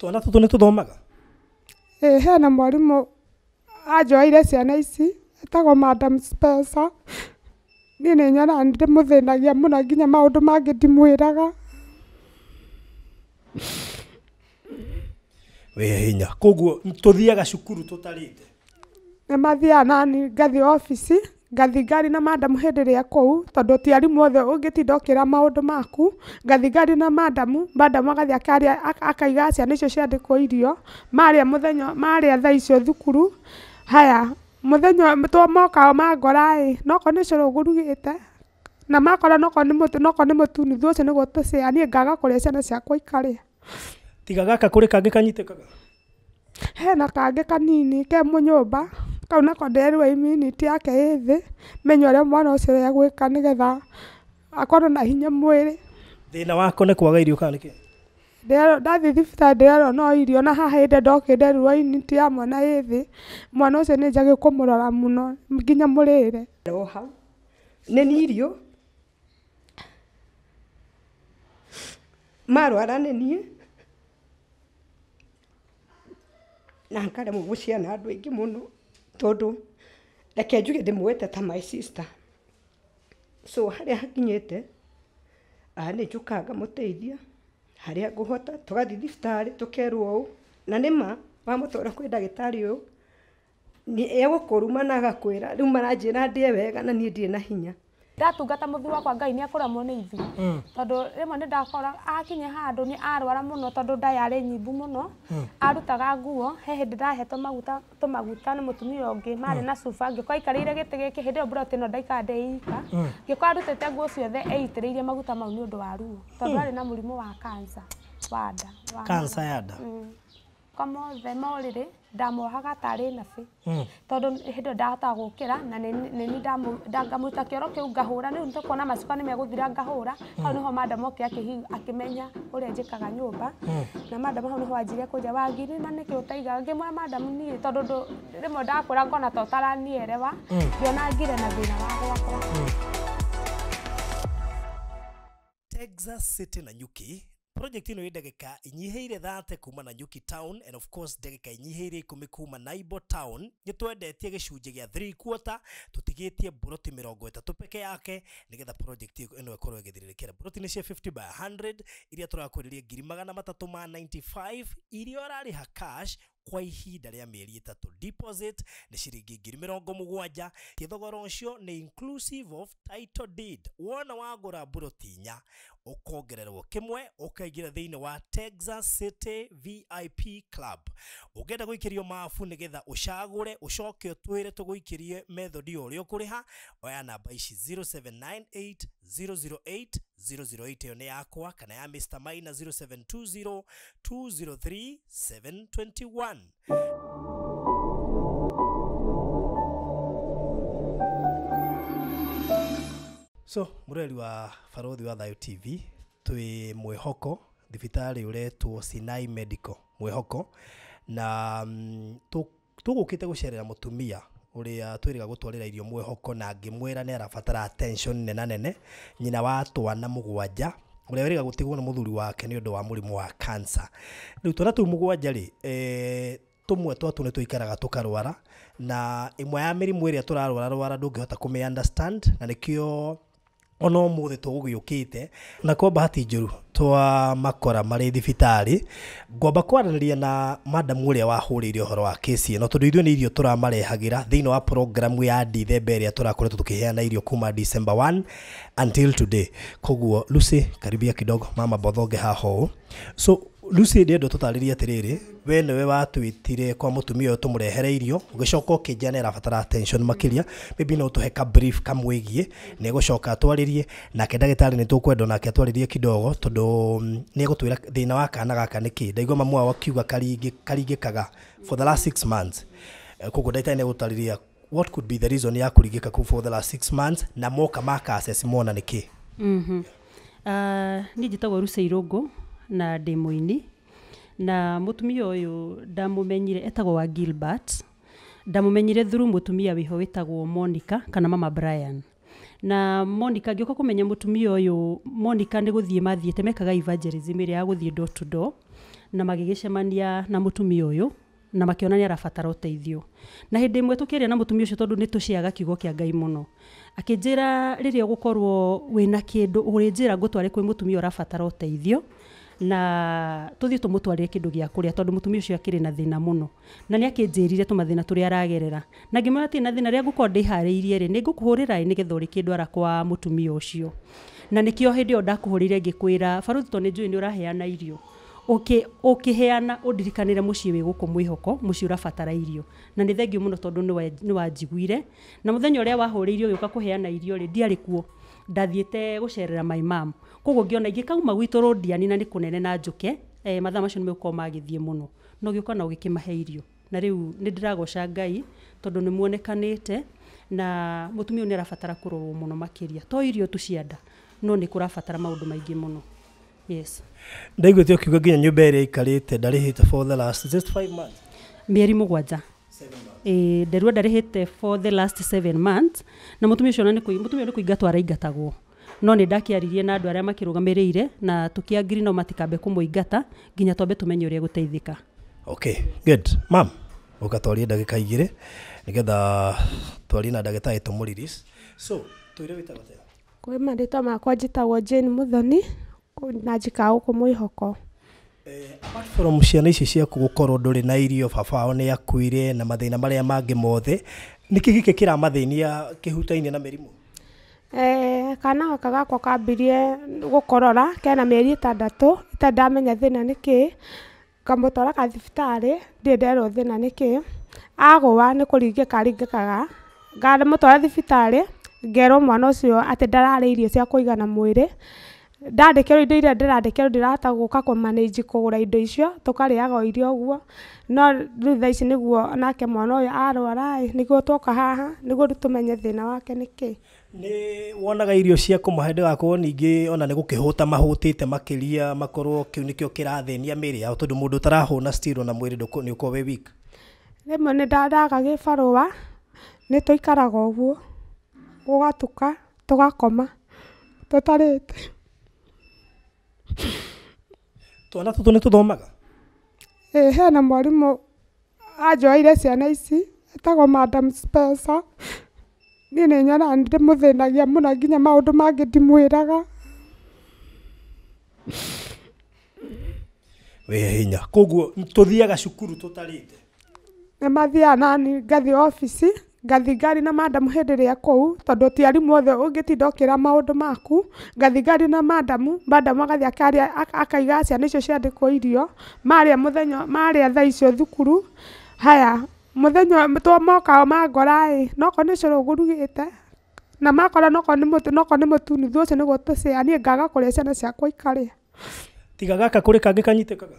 Twana tũtũ nĩ tũthomaga? Ĩĩ, hena mwarimũ anjoeire ciana ici etagwo Madam Spencer. Niĩ nĩ nyonaga nĩ ndĩmũthĩnagia mũno nginya maũndũ mangĩ ndimwĩraga. Wĩ hinya. Koguo tũthiaga cukuru tũtarĩte? Nĩ mathiaga nani ngathiĩ obici, ngathiĩ ngari na madam hĩndĩ ĩrĩa kũu, tondũ ti arimũ othe ũngĩtinda ũkĩra maũndũ maku. Ngathiĩ ngari na madam, madam agathiĩ akaria, akaiga ciana icio ciandĩkwo irio, marĩa mũthenya, marĩa thaa icio thukuru. Haya, mũthenya moka mangora ĩ, nokorwo nĩ cũrũ ngũrugĩte, na makora nokorwo nĩ mũtu, nokorwo nĩ mũtu nuthu ũcio nĩguo tũcĩa, niĩ ngaga kũrĩa ciana ciakwa ikarĩa. Tiga gaka kũrĩ kangĩ kanyitĩkaga? Hena kangĩ kanini ke mũnyũmba, kau nako nderwo immunity yake ĩ thĩ, menye ũrĩa mwana ũcio egwĩka nĩgetha akorwo na hinya mwĩrĩ. Thĩna wako nĩ kwaga irio kana nĩkĩ? Ndathiĩ thibitarĩ ndĩrerwo no irio, na haha hĩndĩ ndokire nderirwo immunity ya mwana ĩ thĩ, mwana ũcio nĩ njagĩrĩirwo kũmũrora mũno nginya mũrĩre. O hau nĩ ni irio marwara nĩ niĩ na nkaremwo gũciana andũ aingĩ mũno tondũ reke njuge ndĩmuoete ta my sister. So harĩa hakinyĩte nĩ njũkaga ngamũteithia harĩa ngũhota, tũgathiĩ thibitarĩ tũkerwo ũũ, na nĩma wamũtwara kwĩ ndagĩtarĩ ũyũ egũkũruma na agakwĩra rĩu maranjĩra ndĩe wega na niĩ ndirĩ na hinya. Ndatungata mũthuri wakwa Ngai nĩ akũremwo nĩ ithuĩ, tondũ rĩmwe nĩ ndakora akinya handũ nĩ arwara mũno, tondũ nda yarĩ nyimbu mũno, arutaga nguo. He hĩndĩ ndahetwo maguta tũmaguta nĩ mũtumia ũngĩ marĩ na cuba, ngĩkorwo aikarĩire gĩtĩ gĩkĩ hĩndĩ ĩyo mburoti ĩno ndaikara ndĩ ika, ngĩkorwo arutĩte nguo ciothe eitĩrĩirie maguta mau nĩ ũndũ wa ruo, tondũ arĩ na mũrimũ wa cancer wa nda. Cancer ya nda. Kwa mothe morĩrĩ ndamuohaga tarĩ nabi, tondũ hĩndĩ ĩyo ndahotaga gũkĩra na nĩ ngamũruta kĩoro kĩu ngahũra, rĩu nĩtũkuona macuka nĩ megũthira ngahũra. Hau nĩho madam oke akĩmenya ũrĩa njĩkaga nyũmba, na madam hau nĩho anjirie kũnjĩra wangiri na nĩkĩ ũtaigaga. Ngĩmwĩra madam niĩ tondũ rĩmwe ndakũra ngona ta ũtaranielewa, ngĩona ngire na thĩna wa gwakwa. Texas City Nanyuki project ĩno ĩ ndagĩka inyihĩire 30 kuma Nanyuki town, and of course ndagĩka inyihĩire 10 kuma Naibo town. Nĩ twendetie gĩcunjĩ gĩa 3/4, tũtigĩtie mburoti 30 peke yake nĩgetha project ĩno ĩkorwo ĩgĩthirĩrĩkĩra. Mburoti nĩ cia 50 by 100 iria tũrakwĩrĩria 395,000 iria ũrarĩha cash kwa ihinda rĩa mĩeri 3. Deposit nĩ ciringi 70,000. Thogora ũcio nĩ inclusive of title deed. Wona wagũra mburoti 4 ũkongererwo kĩmwe ũkaingĩra thĩinĩ wa Texas City VIP Club. Ũngĩenda gũikĩrio mabu nĩgetha ũcagũre ũcoke ũtwĩre tũgũikĩrie method ũrĩa ũkũrĩha, oya namba ici 0798 008 008, ĩyo nĩ yakwa, kana ya Mr. Maina 0720 203 721. So mũreri wa Barothi wa Thayo TV, twĩ Mwĩhoko thibitarĩ ũretwo Sinai Medical Mwĩhoko, na tũgũkĩte gũcerera mũtumia ũrĩa twĩrĩga gũtwarĩra irio Mwĩhoko, na ngĩmwĩra nĩ arabatara attention nene nene, nyina wa twana 7 ũrĩa wĩrĩga gũtigwo nĩ mũthuri wake nĩ ũndũ wa mũrimũ wa cancer. Rĩu twana tũu 7 rĩ, tũmwe twatuo nĩ tũikaraga tũkarwara, na ĩmwe ya mĩrimũ ĩrĩa tũrarwara rwara ndũngĩhota kũmĩ understand, na nĩkĩo ona ũmũthĩ tũgũgĩũkĩte na kwa bahati njũru twamakora marĩ thibitarĩ. Ngwamba kwaranĩria na madam ũrĩa wahũrĩire ũhoro wa kesi ĩno, tondũ ithuĩ nĩ irio tũramarehagĩra thĩinĩ wa programu ya Dithemba ĩrĩa tũrakoretwo tũkĩheana irio kuma December 1 until today. Koguo Lucy, karibia kidogo, mama bothonge haha ũũ. So Lucy, ndĩrenda tũtarĩrie atĩrĩrĩ, we nĩwe watwĩtire kwa mũtumia ũyũ tũmũrehere irio, ũgĩcoka ũkĩnjĩra nĩ arabatara attention makĩria. Maybe no tũhe ka brief kamwĩgiĩ, nĩ egũcoka atwarĩrie, nake ndagĩtarĩ nĩ tũkwenda onake atwarĩrie kidogo, tondũ nĩ egũtwĩra thĩna wa kana gaka nĩ kĩ. Ndaigua mamu wao akiuga karingĩkaga for the last 6 months. Koguo ndagĩtarĩ nĩ egũtarĩria what could be the reason ya kũringĩka kũu for the last 6 months, na moka maka assess mona nĩ kĩ. Niĩ njĩtagwo Lucy Irũngũ na ndĩ mũini, na mũtumia ũyũ ndamũmenyire etagwo wa Gilbert. Ndamũmenyire through mũtumia wĩho wĩtagwo Monica kana Mama Brian. Na Monica ngĩũka kũmenya mũtumia ũyũ, Monica nĩ gũthiĩ mathiĩte mekaga evangelism ĩrĩa ya gũthiĩ door to door. Na magĩgĩcemania na mũtumia ũyũ na makĩona nĩ arabatara ũteithio. Na hĩndĩ ĩmwe tũkĩaria na mũtumia ũcio, tondũ nĩ tũciaga kiugo kĩa Ngai mũno, akĩnjĩra rĩrĩa ũgũkorwo wĩna kĩndũ ũrĩnjĩra ngũtware kwĩ mũtumia ũrabatara ũteithio na tũthiĩ tũmũtwarĩre kĩndũ gĩa kũrĩa, tondũ mũtumia ũcio akĩrĩ na thĩna mũno. Na nĩ akĩnjĩrire tũmathĩna tũrĩa aragerera, na ngĩmwĩra atirĩ na thĩna, rĩrĩa ngũkorwo ndĩharĩirie rĩ, nĩ ngũkũhũrĩra ĩ nĩgetha ũrĩkĩndwara kwa mũtumia ũcio. Na nĩkĩo hĩndĩ ĩyo ndakũhũrĩire ngĩkwĩra, Baruthi, tondũ nĩ njũĩ nĩ ũraheana irio, ũkĩheana ũndirikanĩre mũciĩ wĩ gũkũ mwĩhoko, mũciĩ ũrabatara irio. Na nĩ thengiũ mũno tondũ nĩ wanjiguire. Na mũthenya ũrĩa wahũrĩirio ũgĩũka kũheana irio rĩ, ndiarĩ kuo, ndathiĩte gũcerera my mom. Koguo ngĩona ingĩkauma gwitũ rũndiani na nĩ kũnene na njũke, mathaa macio nĩ megũkorwo magĩthiĩ mũno. Na ũgĩũka na ũgĩkĩmahe irio, na rĩu nĩ ndĩragoca Ngai tondũ nĩ muonekanĩte. Na mũtumia ũyũ nĩ arabatara kũrorwo mũno makĩria, to irio tu cia nda, no nĩ kũrabatara maũndũ maingĩ mũno. Yes. Ndaiguĩte ũkiuga nginya nyũmba ĩrĩa aikarĩte ndarĩhĩte for the last just 5 months. Mĩeri 7. Ĩĩ, nderua ndarĩhĩte for the last 7 months. Na mũtumia ũcio ona nĩ mũtumia ũyũ nĩ kũingatwo araingatagwo, no nĩ ndakĩaririe na andũ arĩa makĩrũgamĩrĩire na tũkĩangiri no matikambe kũmũingata nginya twambe tũmenye ũrĩa gũteithĩka. Okay, good. Mam, ũka twarie ndagĩka 2 nĩgetha twarie na ndagĩtarĩ tũmũ. So twĩre wĩtagwo atĩa? Kwĩ marĩtwa makwa njĩtagwo Jane Muthoni na njikaraga gũkũ mwĩhoko. Apart from ciana ici ciaku gũkorwo ndũrĩ na irio, baba wao nĩ akuire na mathĩna marĩa mangĩ mothe, nĩkĩ gĩkĩ kĩramathĩnia kĩhutaine na mĩrimũ? Kana gaka gakwa kambirie gũkorora kena mĩeri 6, itarĩ ndamenya thĩna nĩ kĩĩ. Ngamũtwara kathibitarĩ, ndirĩ nderwo thĩna nĩ kĩĩ. Agũa nĩ kũringĩka aringĩkaga. Ngamũtwara thibitarĩ, ngerwo mwana ũcio atĩ ndararĩa irio cia kũigana mwĩrĩ. Ndandĩkĩrwo indo iria ndĩrandĩkĩrwo, ndirahota gũka kũ manage kũgũra indo icio, tũkarĩaga o irio ũguo. No rĩu thaa ici nĩguo nake mwana ũyũ arwara ĩ, nĩguo twoka haha nĩguo rĩu tũmenye thĩna wake nĩ kĩĩ. Nĩ wonaga irio cia kũmahe ndĩgakorwo ningĩ ona nĩ gũkĩhũta mahũtĩte makĩria, makorwo kĩu nĩkĩo kĩrathĩnia mĩĩrĩ yao, tondũ mũndũ ũtarahũna still ona mwĩrĩ nĩ ũkorwo wĩ weak? Rĩmwe nĩ ndaga gĩbarũa, nĩ tũikaraga ũguo gũgatuka, tũgakoma tũtarĩte. Twana tũtũ nĩ tũthomaga? Ĩĩ, hena mwarimũ anjoeire ciana ici etagwo Madam Spencer. Niĩ nĩ nyonaga nĩ ndĩmũthĩnagia mũno nginya maũndũ mangĩ ndimwĩraga. Wĩ hinya. Koguo tũthiaga cukuru tũtarĩte? Nĩ mathiaga nani ngathiĩ obici, ngathi ngari na madam hĩndĩ ĩrĩa kũu, tondũ ti arimũ othe ũngĩtinda ũkĩra maũndũ maku. Ngathi ngari na madam, madam agathiĩ akaria, akaiga ciana icio ciandĩkwo irio marĩa mũthenya marĩa thaa icio thukuru. Haya, mũthenya moka mangora ĩ, nokorwo nĩ cũrũ ngũrugĩte na makora nokorwo nĩ mũtu nuthu, ũcio nĩguo tũcĩa, niĩ ngaga kũrĩa, ciana ciakwa ikarĩa. Tiga gaka, kũrĩ kangĩ kanyitĩkaga?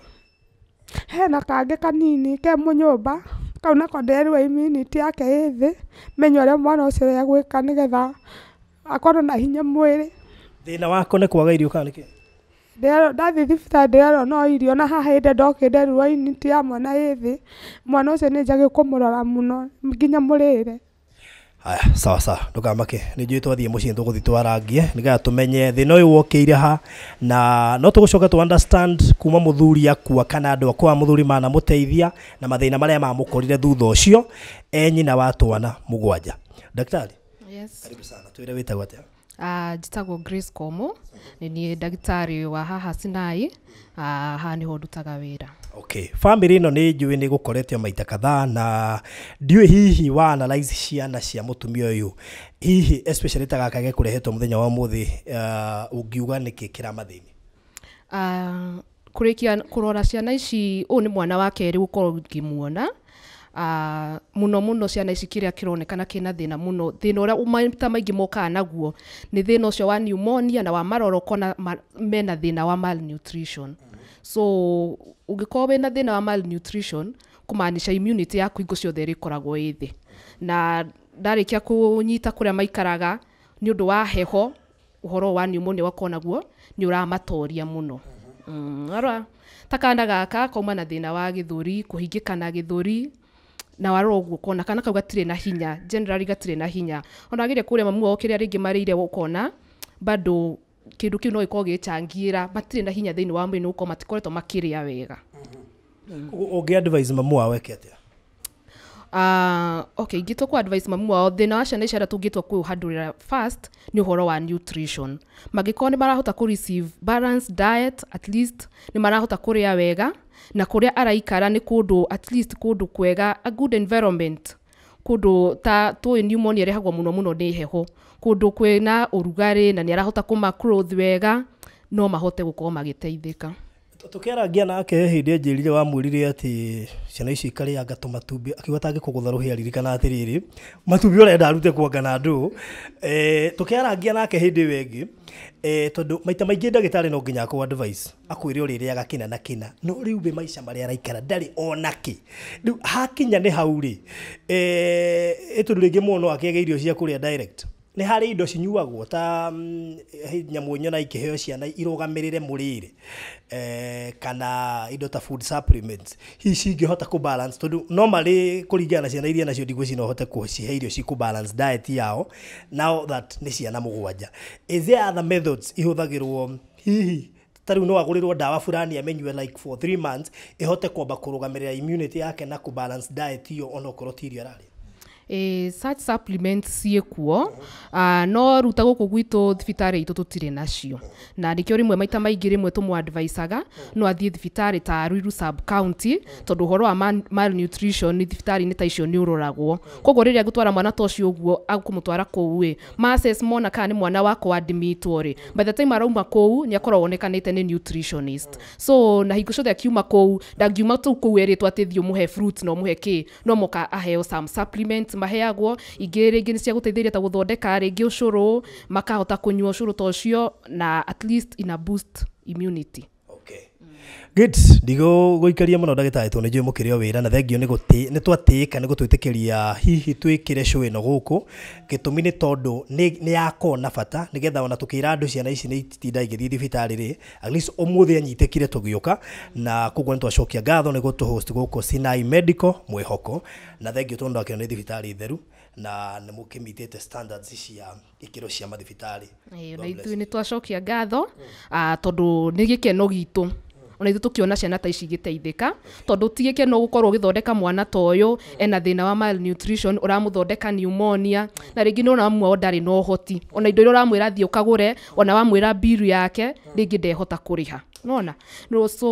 Hena kangĩ kanini ke mũnyũmba kau, nako nderwo immunity yake ĩ thĩ, menye ũrĩa mwana ũcio egwĩka nĩgetha akorwo na hinya mwĩrĩ. Thĩna wako nĩ kwaga irio kana nĩkĩ? Ndathiĩ thibitarĩ ndĩrerwo no irio, na haha hĩndĩ ndokire nderirwo immunity ya mwana ĩ thĩ. Mwana ũcio nĩ njagĩrĩirwo kũmũrora mũno nginya mũrĩre. Haya, sawa sawa, ndũkamake, nĩ njũĩ twathiĩ mũciĩ tũgũthiĩ twarangie nĩgetha tũmenye thĩna ũyũ wokĩire ha, na no tũgũcoka tũ understand kuma mũthuri akua kana andũ akwa mũthuri manamũteithia na mathĩna marĩa mamũkorire thutha ũcio e nyina wa twana 7. Daktari. Yes. Karibu sana. Twĩre wĩtagwo atĩa? Njĩtagwo Grace Komo, nĩ niĩ ndagĩtarĩ wa haha Sinai, haha nĩho ndutaga wĩra. Okay, family ĩno nĩ njũĩ nĩ gũkoretio maita kadhaa, na ndiũĩ hihi wa analyze ciana cia mũtumia ũyũ, hihi especially ta gaka gekũrehetwo mũthenya wa ũmũthĩ, ũngiuga nĩkĩ kĩramathĩnia? Kũrĩkia kũrora ciana ici, ũyũ nĩ mwana wa kerĩ gũkorwo ngĩmuona. Mũno mũno ciana ici kĩrĩa kĩronekana kĩna thĩna mũno, thĩna ũrĩa maita maingĩ mokaga naguo nĩ thĩna ũcio wa pneumonia na wa maroro, ũkona mena thĩna wa malnutrition. So ũngĩkorwo wĩna thĩna wa malnutrition, kũmaanisha immunity yaku hingo ciothe ĩrĩkoragwo ĩ thĩ. Na ndarĩkia kũnyita kũrĩa maikaraga nĩ ũndũ wa heho, ũhoro wa pneumonia ũgakorwo naguo nĩ ũramatoria mũno. Arora ta kana gaka kauma na thĩna wa gĩthũri, kũhingĩkana gĩthũri, na warora ũguo ũkona kana kau gatirĩ na hinya, generally gatirĩ na hinya. Ona wagĩrĩire kũrĩa mamu wao kĩrĩa rĩngĩ marĩire, ũkona bado kĩndũ kĩu no gĩkorwo gĩgĩcangĩra matirĩ na hinya thĩinĩ wa mwĩrĩ, nĩ gũkorwo matikoretwo makĩrĩa wega. Ũngĩ advise mamu wao eke atĩa? Okay, ingĩtua ku advice mamu wao, thĩna wa ciana ici arĩa tũngĩtua kũhandũrĩra first nĩ ũhoro wa nutrition. Mangĩkorwo nĩ marahota kũ receive balanced diet, at least nĩ marahota kũrĩa wega, na kũrĩa araikara nĩ kũndũ at least kũndũ kwega, a good environment, kũndũ ta tũĩ pneumonia ĩrehagwo mũno mũno nĩ heho, kũndũ kwĩna ũrugarĩ na nĩ arahota kũma clothe wega, no mahote gũkorwo magĩteithĩka. Tũkĩarangia nake hĩndĩ anjĩrire wamwĩrire atĩ ciana ici ikarĩanga tũmatumbĩ, akiuga atangĩkũgũtha rũhĩ aririkana atĩrĩrĩ, matumbĩ ũrenda arute kwanga na ndũ. Tũkĩarangia nake hĩndĩ ĩyo ĩngĩ, tondũ maita maingĩ ndagĩtarĩ no nginya akũ advice akwĩre ũrĩrĩaga kĩna na kĩna, no rĩu wĩ maica marĩa araikara ndarĩ ona kĩ. Rĩu hakinya nĩ hau rĩ, tondũ rĩngĩ mũndũ no akĩage irio cia kũrĩa direct, nĩ harĩ indo cinyuagwo ta nyamũ nyona ikĩheo ciana irũgamĩrĩre mũrĩre, kana indo ta food supplements hihi cingĩhota kũ balance, tondũ normally kũringana na ciana iria nacio ndigwĩciria no hote kũcihe irio cikũ balance diet yao now that nĩ ciana 7. Is there other methods ihũthagĩrwo hihi ta rĩu no agũrĩrwo ndawa fulani amenyue like for 3 months ĩhote kwamba kũrũgamĩrĩra immunity yake na kũ balance diet iyo onokorwo ti irio ararĩa? Such supplements ciĩkuo, no rĩu ta gũkũ gwitũ thibitarĩ itũ tũtirĩ nacio, na nĩkĩo rĩmwe maita maingĩ rĩmwe tũmũ-advisaga no athiĩ thibitarĩ ta Ruiru sub county, tondũ ũhoro wa malnutrition thibitarĩ-inĩ ta icio nĩ ũroragwo. Koguo rĩrĩa ngũtwara mwana ta ũcio ũguo akũmũtwara kũu ĩ, ma assess mona kana nĩ mwana wa kũ-admitwo rĩ, by the time arauma kũu nĩ akoragwo onekanĩte nĩ nutritionist. So na hingo ciothe akiuma kũu ndangiuma tu kũu erĩtwo atĩ thiĩ ũmũhe fruits na ũmũhe kĩ, no moka aheo some supplements maheagwo, ingĩ rĩngĩ nĩ cia gũteithĩrĩria ta gũthondeka rĩngĩ ũcũrũ, makahota kũnyua ũcũrũ ta ũcio na at least ina boost immunity. Okay. Good. Ndigũgũikaria mũno ndagĩtarĩ tondũ nĩ njũĩ mũkĩrĩ o wĩra, na thengio nĩ twatĩĩka nĩ gũtwĩtĩkĩria hihi twĩkĩre show ĩno gũkũ. Gĩtũmi nĩ tondũ nĩ yakorwo na bata nĩgetha ona tũkĩra andũ ciana ici nĩ itinda igĩthiĩ thibitarĩ rĩ, at least ũmũthĩ anyitĩkire tũgĩũka, na koguo nĩ twacokia ngatho nĩ gũtũ host gũkũ Sinai Medical Mwĩhoko, na thengio tondũ ndakĩona nĩ thibitarĩ theru na nĩ mũkĩmitĩte standards cia ikĩro cia mathibitarĩ. Na ithuĩ nĩ twacokia ngatho, tondũ nĩ gĩkeno gitũ ona ithuĩ tũkĩona ciana ta ici igĩteithĩka, tondũ ti gĩkeno gũkorwo ũgĩthondeka mwana ta ũyũ ena thĩna wa malnutrition, ũramũthondeka pneumonia, na rĩngĩ nĩwona mamu wao ndarĩ na ũhoti, ona indo iria ũramwĩra athiĩ ũkagũre, ona wamwĩra mbiru yake rĩngĩ ndehota kũrĩha, nĩwona? So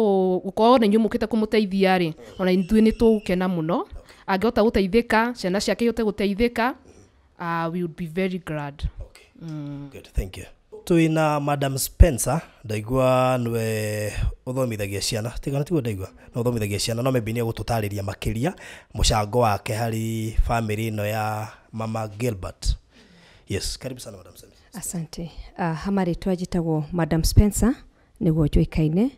gũkorwo na inyuĩ mũkĩte kũmũteithia rĩ, ona ithuĩ nĩ tũgũkena mũno angĩhota gũteithĩka, ciana ciake ihote gũteithĩka, we would be very glad. Okay. Good, thank you. Twina Madam Spencer, ndaigua nĩwe ũthomithagia ciana, tigana tiguo ndaigua no ũthomithagia ciana, no maybe nĩ egũtũtarĩria makĩria mũcango wake harĩ family ĩno ya Mama Gilbert. Yes, karibu sana Madam Spencer. Asante. Hama rĩtwa njĩtagwo Madam Spencer, nĩguo njũĩkaine,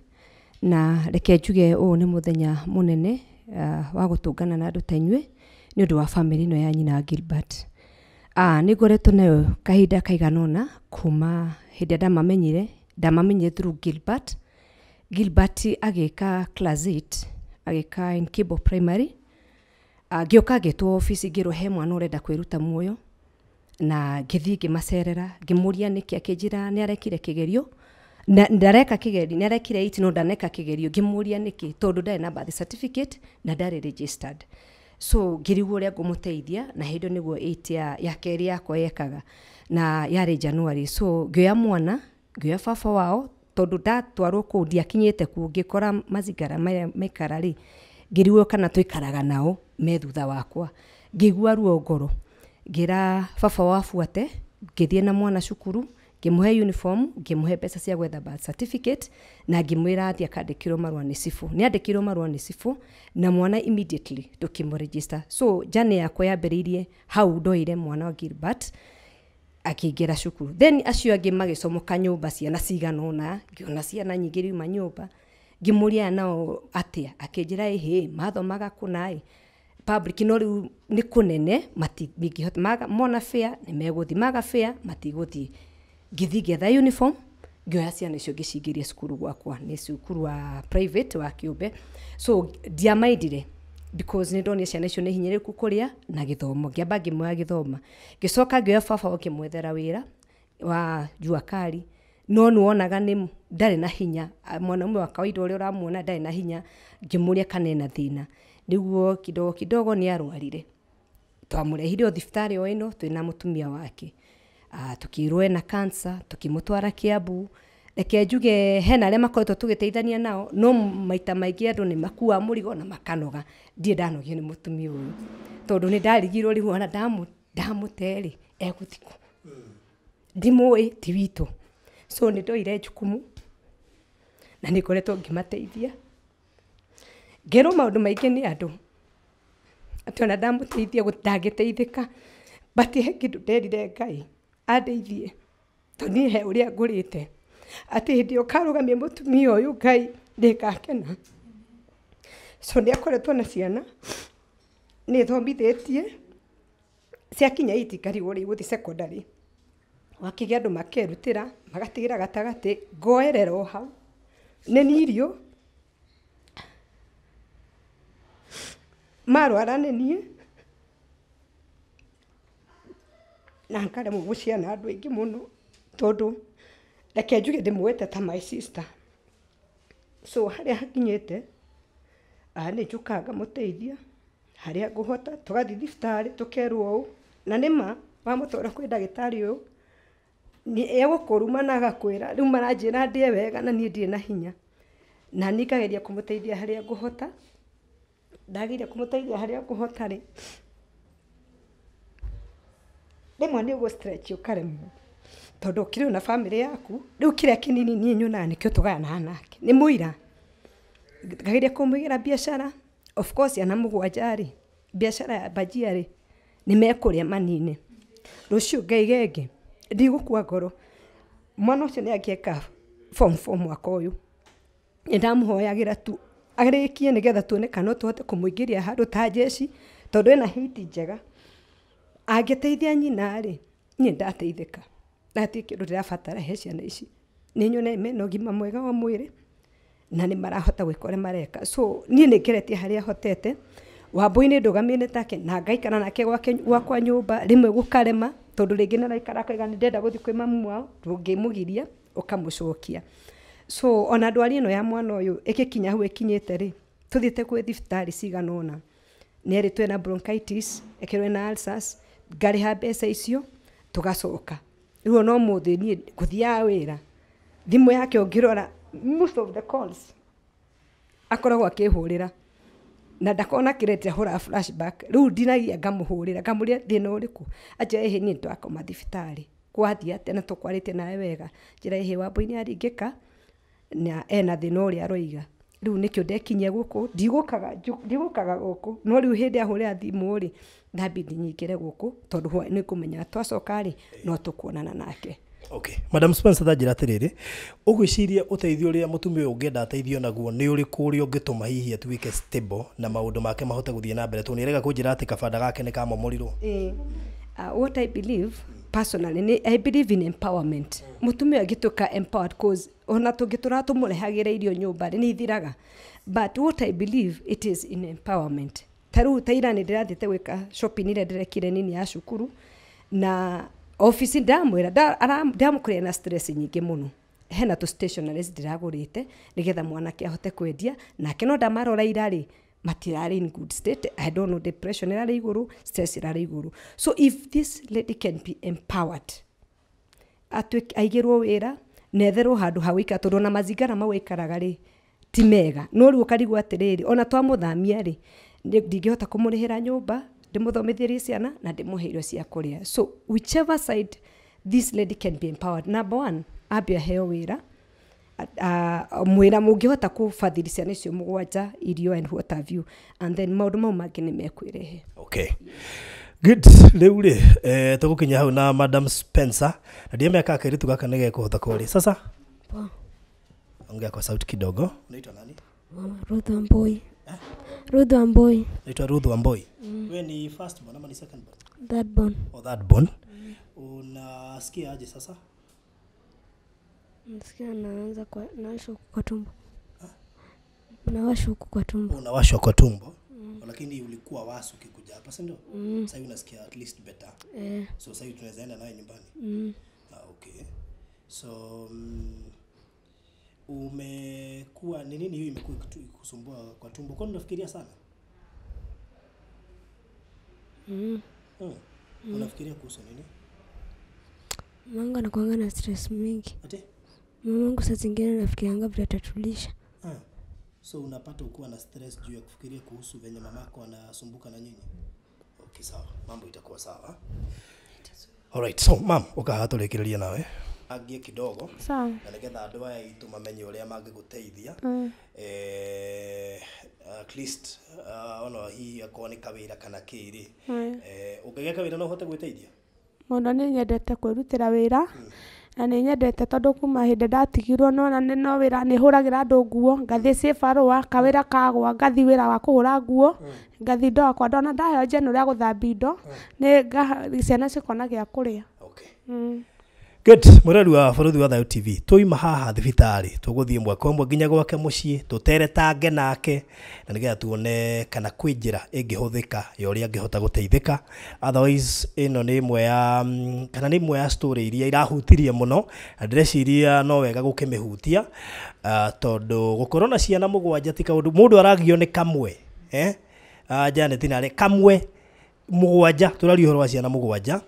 na reke njuge ũũ nĩ mũthenya mũnene wa gũtũngana na andũ ta inyuĩ nĩ ũndũ wa family ĩno ya nyina Gilbert. Nĩ ngoretwo nayo kahinda kaigana ũna kuma hĩndĩ ĩrĩa ndamamenyire through Gilbert. Gilbert agĩka class 8, agĩka in Kibo Primary. Ngĩũka ngĩtwo obici ngĩrwo he mwana ũrenda kwĩruta muoyo, na ngĩthiĩ ngĩmacerera ngĩmũria nĩkĩ, akĩnjĩra nĩ arekire kĩgerio na ndareka kĩgerio, nĩ arekire 8 no ndaneka kĩgerio. Ngĩmũria nĩkĩ, tondũ ndarĩ na birth certificate na ndarĩ registered. So ngĩrigwo ũrĩa ngũmũteithia, na hĩndĩ ĩyo nĩguo 8 ya kerĩ yakwa yekaga, na yarĩ January. So ngĩoya mwana, ngĩoya baba wao, tondũ ndatwarwo kũu ndiakinyĩte kuo, ngĩkora mazingara marĩa maikara rĩ, ngĩrigwo kana tũikaraga nao me thutha wakwa. Ngĩigua ruo ngoro, ngĩra baba wao abuate, ngĩthiĩ na mwana cukuru, ngĩmũhe uniform, ngĩmũhe mbeca cia gwetha birth certificate, na ngĩmwĩra athiĩ akandĩkĩrwo marũa nĩ cibũ. Nĩ andĩkĩirwo marũa nĩ cibũ, na mwana immediately tũkĩmũregister. So journey yakwa yambĩrĩirie hau ndoire mwana wa Gilbert akĩingĩra cukuru. Then acio angĩ magĩcomoka nyũmba ciana cigana ũna, ngĩona ciana nyingĩ riuma nyũmba, ngĩmũria aya nao atĩa, akĩnjĩra ĩhĩ mathomaga kũna ĩ public, no rĩu nĩ kũnene matingĩhota, mona fare nĩ megũthiĩ, maga fare matigũthiĩ. Ngĩthiĩ ngĩetha uniform, ngĩoya ciana icio ngĩcingĩria cukuru gwakwa, nĩ cukuru wa private wa kĩũmbe. So ndiamaindire because nĩ ndonire ciana icio nĩ hinyĩrĩku kũrĩa na gĩthomo, ngĩamba ngĩmoya gĩthoma. Ngĩcoka ngĩoya baba wao ngĩmwethera wĩra wa jua kali. No nĩwonaga nĩ ndarĩ na hinya, mwanaume wa kawaida ũrĩa ũramuona ndarĩ na hinya. Ngĩmũria kana ena thĩna, nĩguo kidogo kidogo nĩ arwarire. Twamũrehire o thibitarĩ o ĩno twĩna mũtumia wake. Tukĩrwo ena cancer, tukĩmũtwara Kiambu. Reke njuge hena arĩa makoretwo tũgĩteithania nao, no maita maingĩ andũ nĩ makuaga mũrigo na makanoga. Ndirĩ ndanogio nĩ mũtumia ũyũ, tondũ nĩ ndarigirwo rĩu ona ndamũte rĩ, egũthiĩ kũ? Ndimũĩ, ti witũ. So nĩ ndoire jukumu na nĩ ngoretwo ngĩmateithia. Ngerwo maũndũ maingĩ nĩ andũ atĩ ona ndamũteithia ndangĩteithĩka, but he kĩndũ nderire Ngai andeithie, tondũ niĩ he ũrĩa ngũrĩte atĩ hĩndĩ ĩyo ũkarũgamia mũtumia ũyũ Ngai ndĩngakena. So nĩ akoretwo na ciana, nĩ thomithĩtie ciakinya itingarigwo rĩu gũthiĩ secondary, wakĩgĩa andũ makerutĩra magatigĩra gatagatĩ, ngoerera o hau nĩ niĩ irio marwara nĩ niĩ, na nkaremwo gũciana andũ aingĩ mũno, tondũ reke njuge ndĩmuoete ta my sister. So harĩa hakinyĩte, nĩ njũkaga ngamũteithia harĩa ngũhota, tũgathiĩ thibitarĩ tũkerwo ũũ, na nĩma wamũtwara kwĩ ndagĩtarĩ ũyũ egũkũruma na agakwĩra rĩu maranjĩra ndĩe wega na niĩ ndirĩ na hinya. Na niĩ ngageria kũmũteithia harĩa ngũhota. Ndageria kũmũteithia harĩa ngũhota rĩ, rĩmwe nĩ ũgũ stretch ũkaremwo, tondũ ũkĩrĩ na bamĩrĩ yaku. Rĩu kĩrĩa kĩnini niĩ nyonaga nĩkĩo tũgayanaga nake nĩ mũira. Ngageria kũmũigĩra biacara, of course ciana mũgwanja rĩ, biacara ya bajia rĩ, nĩ mekũrĩa manine. Rũciũ ngaiga ĩngĩ, ndigũkua ngoro. Mwana ũcio nĩ angĩeka form 4 mwaka ũyũ, nĩ ndamũhoyagĩra tu arĩkie nĩgetha tuone kana no tũhote kũmũingĩria handũ ta jeshi, tondũ ena hiti njega. Angĩteithia nyina rĩ, niĩ ndateithĩka. Na hatirĩ kĩndũ ndĩrabatara he ciana ici. Nĩ nyone mena ũgima mwega wa mwĩrĩ na nĩ marahota gwĩka ũrĩa mareka. So niĩ nĩ ngeretie harĩa hotete. Wambũi nĩ ndũgamĩte take na ngaikara nake gwake gwakwa nyũmba, rĩmwe gũkarema tondũ rĩngĩ nĩ araikara akauga nĩ ndĩrenda gũthiĩ kwĩ mamu wao, ndũngĩmũgiria ũkamũcokia. So ona ndwari ĩno ya mwana ũyũ ĩgĩkinya hau ĩkinyĩte rĩ, tũthiĩte kwĩ thibitarĩ cigana ũna, nĩ erĩtwo ena bronchitis, ĩkerwo ena ulcers, ngarĩha mbeca icio tũgacoka. Rĩu ona ũmũthĩ niĩ ngũthiaga wĩra, thimũ yake ũngĩrora most of the calls akoragwo akĩhũrĩra na ndakona kĩrĩa hũra flashback. Rĩu ndinagia ngamũhũrĩra ngamũria thĩna ũrĩkũ, anjĩra ĩhĩ niĩ twakoma thibitarĩ kwathiĩ atĩa na tũkwarĩtie nawe wega, njĩra ĩhĩ Wambũi nĩ aringĩka na ena thĩna ũrĩa aroiga. Rĩu nĩkĩo ndekinyia gũkũ, ndigũkaga gũkũ, no rĩu hĩndĩ ahũrĩra thimũ rĩ, ndambindi nyingĩre gũkũ tondũ nĩ ngũmenya twacoka rĩ no tũkuonana nake. Okay. Madam Spencer, ta njĩra atĩrĩrĩ, ũgwĩciria ũteithio ũrĩa mũtumia ũyũ ũngĩenda ateithio naguo nĩ ũrĩkũ, ũrĩa ũngĩtũma hihi atuĩke stable na maũndũ make mahote gũthiĩ na mbere, tondũ nĩ arega kũnjĩra atĩ kabanda gake nĩ kamomorirwo? What I believe personally ni I believe in empowerment. Mutumia angĩtuĩka empowered, cause ona tũngĩtũra tũmũrehagĩra irio nyũmba rĩ, nĩ ithiraga. But what I believe it is in empowerment. Ta rĩu ta ira nĩ ndĩrathiĩte gwĩka shopping ĩrĩa ndĩrekire nini ya cukuru, na ofici ndamwĩra ndamũkorire na stress nyingĩ mũno. Hena tũ stationaries ndĩragũrĩte nĩgetha mwanake ahote kwendia nake, no ndamarora ira rĩ, matirarĩ in good state. I don't know, depression ĩrarĩ igũrũ, stress ĩrarĩ igũrũ. So if this lady can be empowered, atuĩke aigĩrwo wĩra na etherwo handũ ha gũikara, tondũ ona mazingara mau aikaraga rĩ ti mega. No rĩu ũkarigwo atĩrĩrĩ, ona twamũthamia rĩ, ndingĩhota kũmũrĩhĩra nyũmba, ndĩmũthomithĩrie ciana na ndĩmũhe irio cia kũrĩa. So whichever side this lady can be empowered, number one, ambe aheo wĩra, mwĩra mũngĩhota kũbathiri ciana icio mũgwanja irio and what have you, and then maũndũ mau mangĩ nĩ mekwĩrehe. Okay. Good. Rĩu rĩ, tũgũkinya hau na Madam Spencer na ndiemeka kairĩtu gaka nĩ gekũhota kwaria. Sasa Poa. Ongea kwa sauti kidogo. Unaitwa nani? Mama Ruth Wambui. Ruth Wambui. Naitwa Ruth Wambui. Wewe ni first born ama ni second born? Third born. Oh, third born. Unasikia aje sasa? Nasikia naanza kwa nawashwa huku kwa tumbo. Nawashwa huku kwa tumbo. Unawashwa kwa tumbo. Lakini ulikuwa wasu ukikuja hapa, si ndio? Sasa hivi unasikia at least better. Eh. So sasa hivi tunaweza enda naye nyumbani. Ah, okay. So umekuwa ni nini hiyo imekuwa ikikusumbua kwa tumbo? Kwani unafikiria sana? Unafikiria kuhusu nini? Mamangu anakuanga na stress mingi. Ati? Mamangu saa zingine nafikirianga vile atatulisha. So unapata ukuwa na stress juu ya kufikiria kuhusu venye mamako anasumbuka na nyinyi? Okay, sawa. Mambo itakuwa sawa. Alright, so mam, ukaha tũrĩkĩrĩrie nawe. Angie kidogo. Sawa. Na nĩgetha andũ aya aitũ mamenye ũrĩa mangĩgũteithia. At least ona hihi akorwo nĩ kawĩra kana kĩ rĩ. Ũngĩgĩa kawĩra no ũhote gwĩteithia? Mũno nĩ nyendete kwĩrutĩra wĩra. Na nĩ nyendete tondũ kuma hĩndĩ ndatigirwo no no wĩra nĩ hũragĩra andũ nguo, ngathiĩ cibarũa, kawĩra kagwa, ngathiĩ wĩra wa kũhũra nguo, ngathiĩ indo wakwa ndona ndaheo njenũra ya gũthambia indo, nĩ ciana cikona gĩa kũrĩa. Okay. Good. Mũrori wa Bũrũri wa Thayũ TV, tũima haha thibitarĩ tũgũthiĩ mwaka ũmwe nginya gwake mũciĩ tũteretange nake na nĩgetha tuone kana kwĩ njĩra ĩngĩhũthĩka ya ũrĩa angĩhota gũteithĩka. Otherwise ĩno nĩ ĩmwe ya kana nĩ ĩmwe ya story iria irahutirie mũno na ndĩreciria no wega gũkĩmĩhutia, tondũ gũkorwo na ciana mũgwanja ti kaũndũ mũndũ aragio nĩ kamwe, Janet narĩ kamwe mũgwanja, tũraria ũhoro wa ciana mũgwanja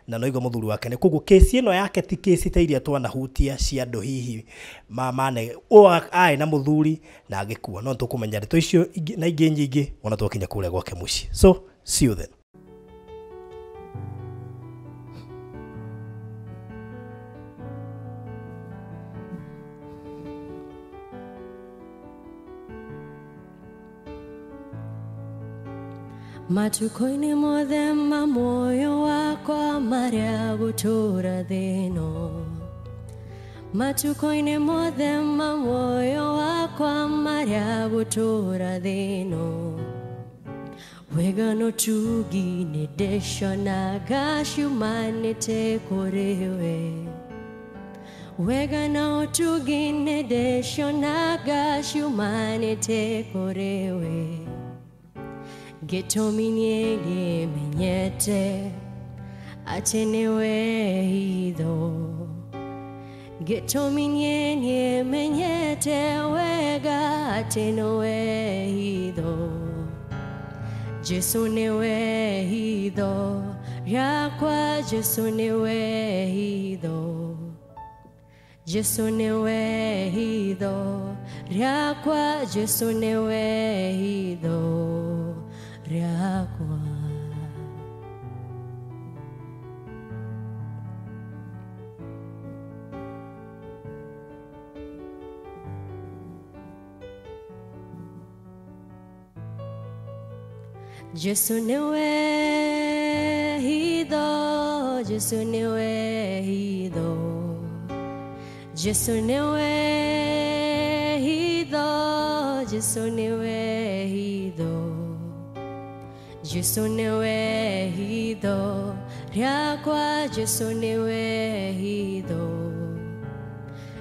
na no igua mũthuri wake nĩ koguo kesi ĩno yake ti kesi ta iria twanahutia cia andũ hihi mane arĩ na mũthuri na agĩkua, no tũkũmenya ndeto icio na ingĩ nyingĩ ona twakinya kũrĩa gwake mũciĩ. So see you then. Matukũ-inĩ mothe ma muoyo wakwa marĩa gũtũũra thĩ ĩno, matukũ-inĩ mothe ma muoyo wakwa marĩa gũtũũra thĩ ĩno, wega na ũtugi nĩ ndĩcionaga ciumanĩte kũrĩ we, wega na ũtugi nĩ ndĩcionaga ciumanĩte kũrĩ we. Gĩtũmi niĩ ngĩmenyete atĩ nĩwe hitho, gĩtũmi niĩ nĩmenyete wega atĩ nĩwe hitho, Jesũ nĩwe hitho rĩakwa, Jesũ nĩwe hitho, Jesũ nĩwe hitho rĩakwa, Jesũ nĩwe hitho rĩakwa. Jesũ nĩwe hitho, Jesũ nĩwe hitho, Jesũ nĩwe hitho, Jesũ nĩwe hitho, Jesũ nĩwe hitho rĩakwa, Jesũ nĩwe hitho,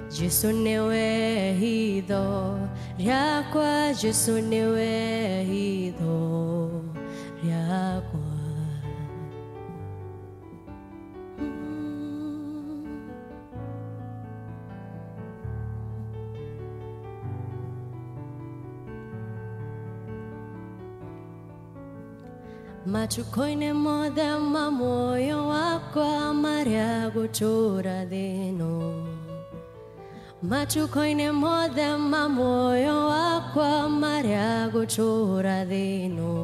Jesũ nĩwe hitho rĩakwa, Jesũ nĩwe hitho rĩakwa. Matukũ-inĩ mothe ma muoyo wakwa marĩa gũtũũra thĩ ĩno, matukũ-inĩ mothe ma muoyo wakwa marĩa gũtũũra thĩ ĩno,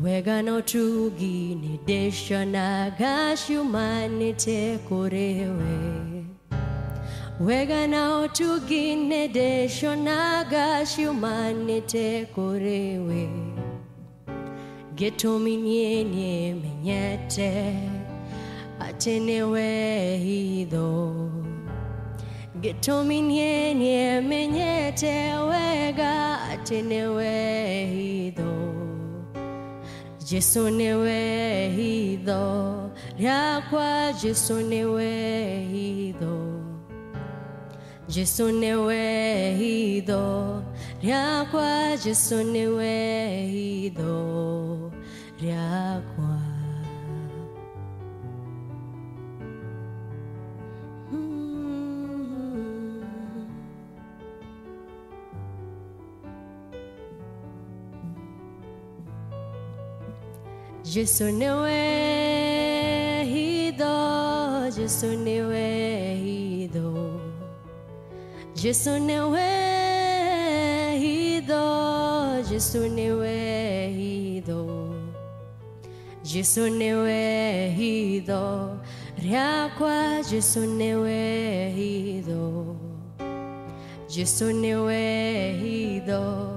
wega na ũtugi nĩ ndĩcionaga ciumanĩte kũrĩ we, wega na ũtugi nĩ ndĩcionaga ciumanĩte kũrĩ we. Gĩtũmi niĩ nĩmenyete atĩ nĩwe hitho, gĩtũmi niĩ nĩmenyete wega atĩ nĩwe hitho, Jesũ nĩwe hitho rĩakwa, Jesũ nĩwe hitho, Jesũ nĩwe hitho rĩakwa, Jesũ nĩwe hitho rĩakwa. Jesu nĩwe hitho, Jesu nĩwe hitho, Jesu nĩwe hitho, Jesu nĩwe hitho, Jesu nĩwe hitho rĩakwa, Jesu nĩwe hitho, Jesu nĩwe hitho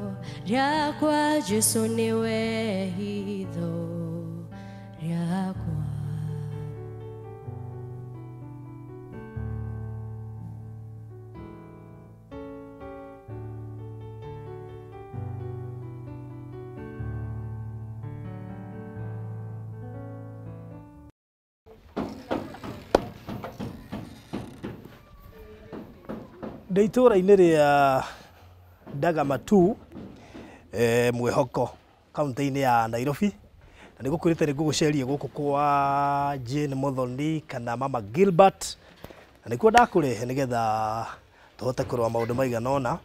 rĩakwa, Jesu nĩwe hitho rĩakwa. Ndĩ itũũra-inĩ rĩa Ndagamatu, Mwĩhoko, kaunti-inĩ ya Nairobi, na nĩngũkwĩrĩte nĩngũgũceria gũkũ kwa Jane Muthoni kana Mama Gilbert, na nĩkuo ndakũrehe nĩgetha tũhote kũrora maũndũ maigana ũna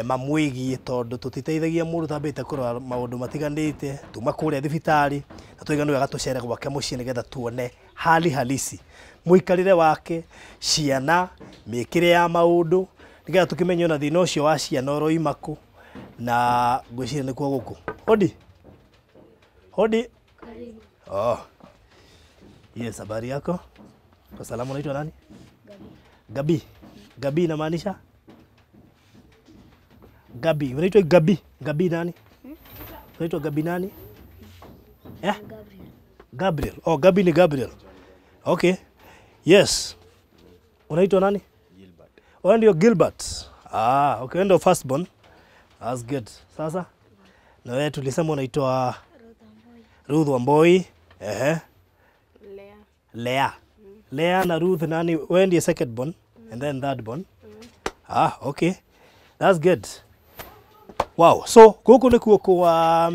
mamwĩgiĩ, tondũ tũtiteithagia mũndũ ũtambĩte kũrora maũndũ matiganĩte. Tuma kũrĩa thibitarĩ na twaiga nĩ wega tũcere gwake mũciĩ nĩgetha tuone hali halisi, mũikarĩre wake, ciana, mĩkĩre ya maũndũ, nĩgetha tũkĩmenye ona thĩna ũcio wa ciana ũroima kũ, na ngwĩciria nĩkuo gũkũ. Hodi. Hodi. Oh. Yes, habari yako? Kwa salamu, unaitwa nani? Gabi. Gabi inamaanisha? Gabi. Unaitwa Gabi. Gabi nani? Unaitwa Gabi nani? Eh? Gabriel. Oh, Gabi ni Gabriel. Okay. Yes. Unaitwa nani? Gilbert. Wewe ndio Gilbert. Ah, okay, wewe ndio first born. That's good. Sasa? Na wewe tulisema unaitwa Ruth Wamboi. Ehe. Lea. Lea. Lea na Ruth nani? Wewe ndiye second born and then third born. Ah, okay. That's good. Wow. So, gũkũ nĩkuo kwa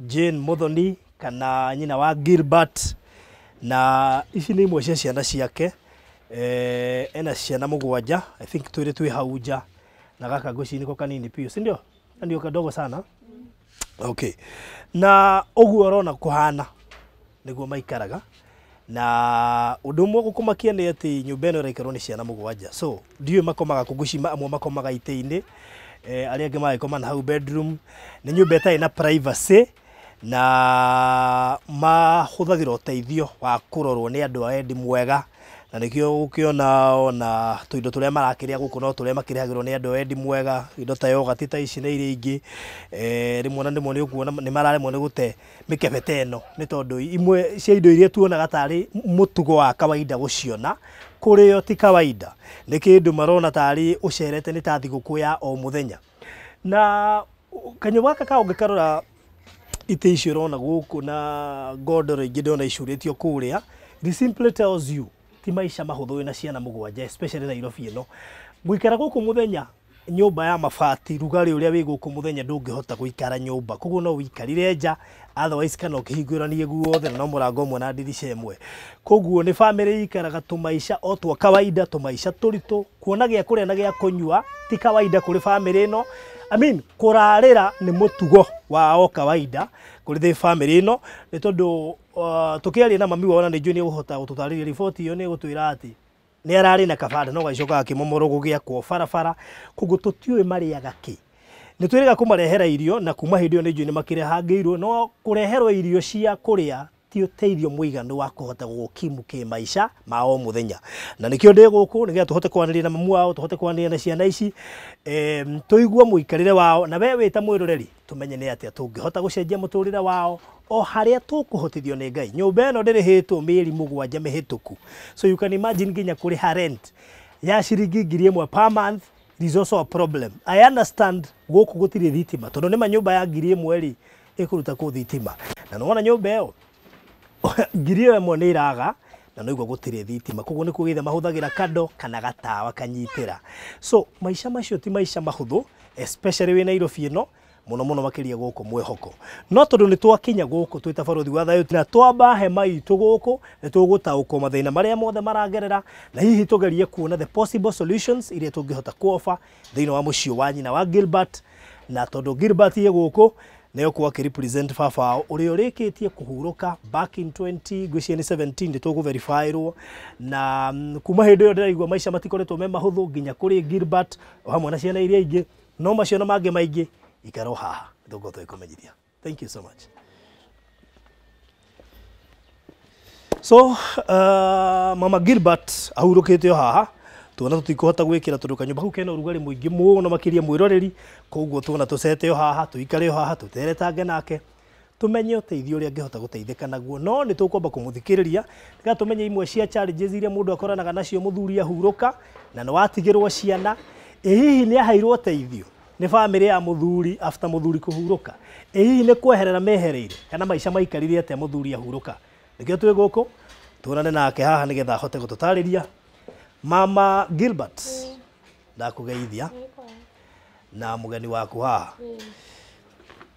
Jane Muthoni kana nyina wa Gilbert, na ici nĩ imwe cia ciana ciake. Ena ciana mũgwanja, I think twĩrĩ twĩ hau nja, na gaka ngwĩciria nĩko kanini biũ, si ndio? Ndio kadogo sana. Okay. Na ũguo ũrona kũhana nĩguo maikaraga, na ũndũ ũmwe gũkũmakia nĩ atĩ nyũmba ĩno ĩraikarwo nĩ ciana mũgwanja, so ndiũĩ makomaga kũ, ngwĩciria amwe makomaga itĩ-inĩ, arĩa angĩ magagĩkoma na hau bedroom. Nĩ nyũmba ĩtarĩ na privacy, na mahũthagĩra ũteithio wa kũrorwo nĩ andũ a wendi mwega, na nĩkĩo ũkĩona ona tũindo tũrĩa marakĩrĩa gũkũ no tũrĩa makĩrehagĩrwo nĩ andũ a wendi mwega, indo ta yogati ta ici na iria ingĩ. Rĩmwe na rĩmwe nĩ ũkuona nĩ mararemwo nĩ gũte mĩkebe ta ĩno, nĩ tondũ imwe cia indo iria tuonaga tarĩ mũtugo wa kawaida gũciona kũrĩo ti kawaida, nĩ kĩndũ marona tarĩ ũcerete nĩ ta thigũkũ ya o mũthenya. Na kanyũmba gaka ka ũngĩkarora itĩ icio ũrona gũkũ na ngondoro ingĩ ndĩrona icurĩtio kũrĩa, it simply tells you ti maica mahũthũ wĩna ciana mũgwanja, especially Nairobi ĩno. Gũikara gũkũ mũthenya nyũmba ya mabati, rugarĩ ũrĩa wĩ gũkũ mũthenya ndũngĩhota gũikara nyũmba, koguo no ũikarire nja, otherwise kana ũkĩhingũranie guothe, na no mũrango ũmwe na ndirica ĩmwe. Koguo nĩ bamĩrĩ ikaraga tũmaica o twa kawaida, tũmaica tũritũ, kuona gĩa kũrĩa na gĩa kũnyua ti kawaida kũrĩ bamĩrĩ ĩno. I mean, kũrarĩra nĩ mũtugo wa o kawaida kũrĩ thĩ bamĩrĩ ĩno, nĩ tondũ tũkĩaria na mami wao na nĩ njũĩ nĩ egũhota gũtũtarĩria riboti ĩyo, nĩ egũtwĩra atĩ nĩ ararĩ na kabanda no gagĩcoka gakĩmomorwo gũgĩakwo barabara, koguo tũtiũĩ marĩaga kĩ. Nĩ twĩrĩga kũmarehera irio, na kuma hĩndĩ ĩyo nĩ njũĩ nĩ makĩrehangĩirwo, no kũreherwo irio cia kũrĩa ti ũteithio mũiganu wa kũhota gũgũkimu kĩmaica ma o mũthenya. Na nĩkĩo ndĩ gũkũ nĩgetha tũhote kwaranĩria na mamu wao, tũhote kwaranĩria na ciana ici, tũigue mũikarĩre wao, na we wĩ ta mwĩroreri tũmenye nĩ atĩa tũngĩhota gũcenjia mũtũrĩre wao o harĩa tũkũhotithio nĩ Ngai. Nyũmba ĩno ndĩrĩhĩtwo mĩeri mũgwanja mĩhĩtũku, so you can imagine nginya kũrĩha rent ya ciringi 1,000 per month is also a problem. I understand gũkũ gũtirĩ thitima, tondũ nĩma nyũmba ya 1,000 rĩ ĩkũruta kũ thitima, na nĩwona nyũmba ĩyo 1,000 nĩ iraga, na noigua gũtirĩ thitima, koguo nĩ kũgeithia mahũthagĩra kando kana gatawa kanyitĩra. So maica macio ti maica mahũthũ, especially wĩ Nairobi ĩno, mũno mũno makĩria gũkũ Mwĩhoko. No tondũ nĩ twakinya gũkũ twĩ ta Barũthi wa Thayũ, na twamba hema itũ gũkũ, nĩ tũgũtaũkwo mathĩna marĩa mothe maragerera, na hihi tũgerie kuona the possible solutions iria tũngĩhota kuofa thĩinĩ wa mũciĩ wa nyina wa Gilbert. Na tondũ Gilbert ye gũkũ, Nĩ ũkũ akĩrepresent baba wao ũrĩa ũrĩkĩtie kũhurũka back in 20 ngwĩciria nĩ 17 nĩ tũkũverifyirwo na kuma hĩndĩ ĩyo ndĩraigua maica matikoretwo me mahũthũ nginya kũrĩ Gilbert o hamwe na ciana iria ingĩ, no macio na mangĩ maingĩ ikara haha tũgũkorwo tũgĩkũmenyithia. Thank you so much. So Mama Gilbert ahurũkĩte o haha, tuona tũtikũhota gwĩkĩra tondũ kanyũmba kau kena ũrugarĩ mũingĩ mũno makĩria mwĩroreri, koguo tuona tũcete o haha, tũikare o haha, tũteretange nake, tumenye ũteithio ũrĩa angĩhota gũteithĩka naguo. No nĩ tũkwamba kũmũthikĩrĩria nĩgetha tũmenye imwe cia challenges iria mũndũ akoranaga nacio mũthuri ahurũka na nĩ watigĩrwo ciana. Ĩ hihi nĩ aheirwo ũteithio nĩ bamĩrĩ ya mũthuri after mũthuri kũhurũka? Ĩ hihi nĩ kweherera mehereire kana maica maikarire atĩa mũthuri ahurũka? Nĩkĩo twĩ gũkũ tuonane nake haha nĩgetha ahote gũtũtarĩria. Mama Gilbert, ndakũgeithia na mũgeni waku haha,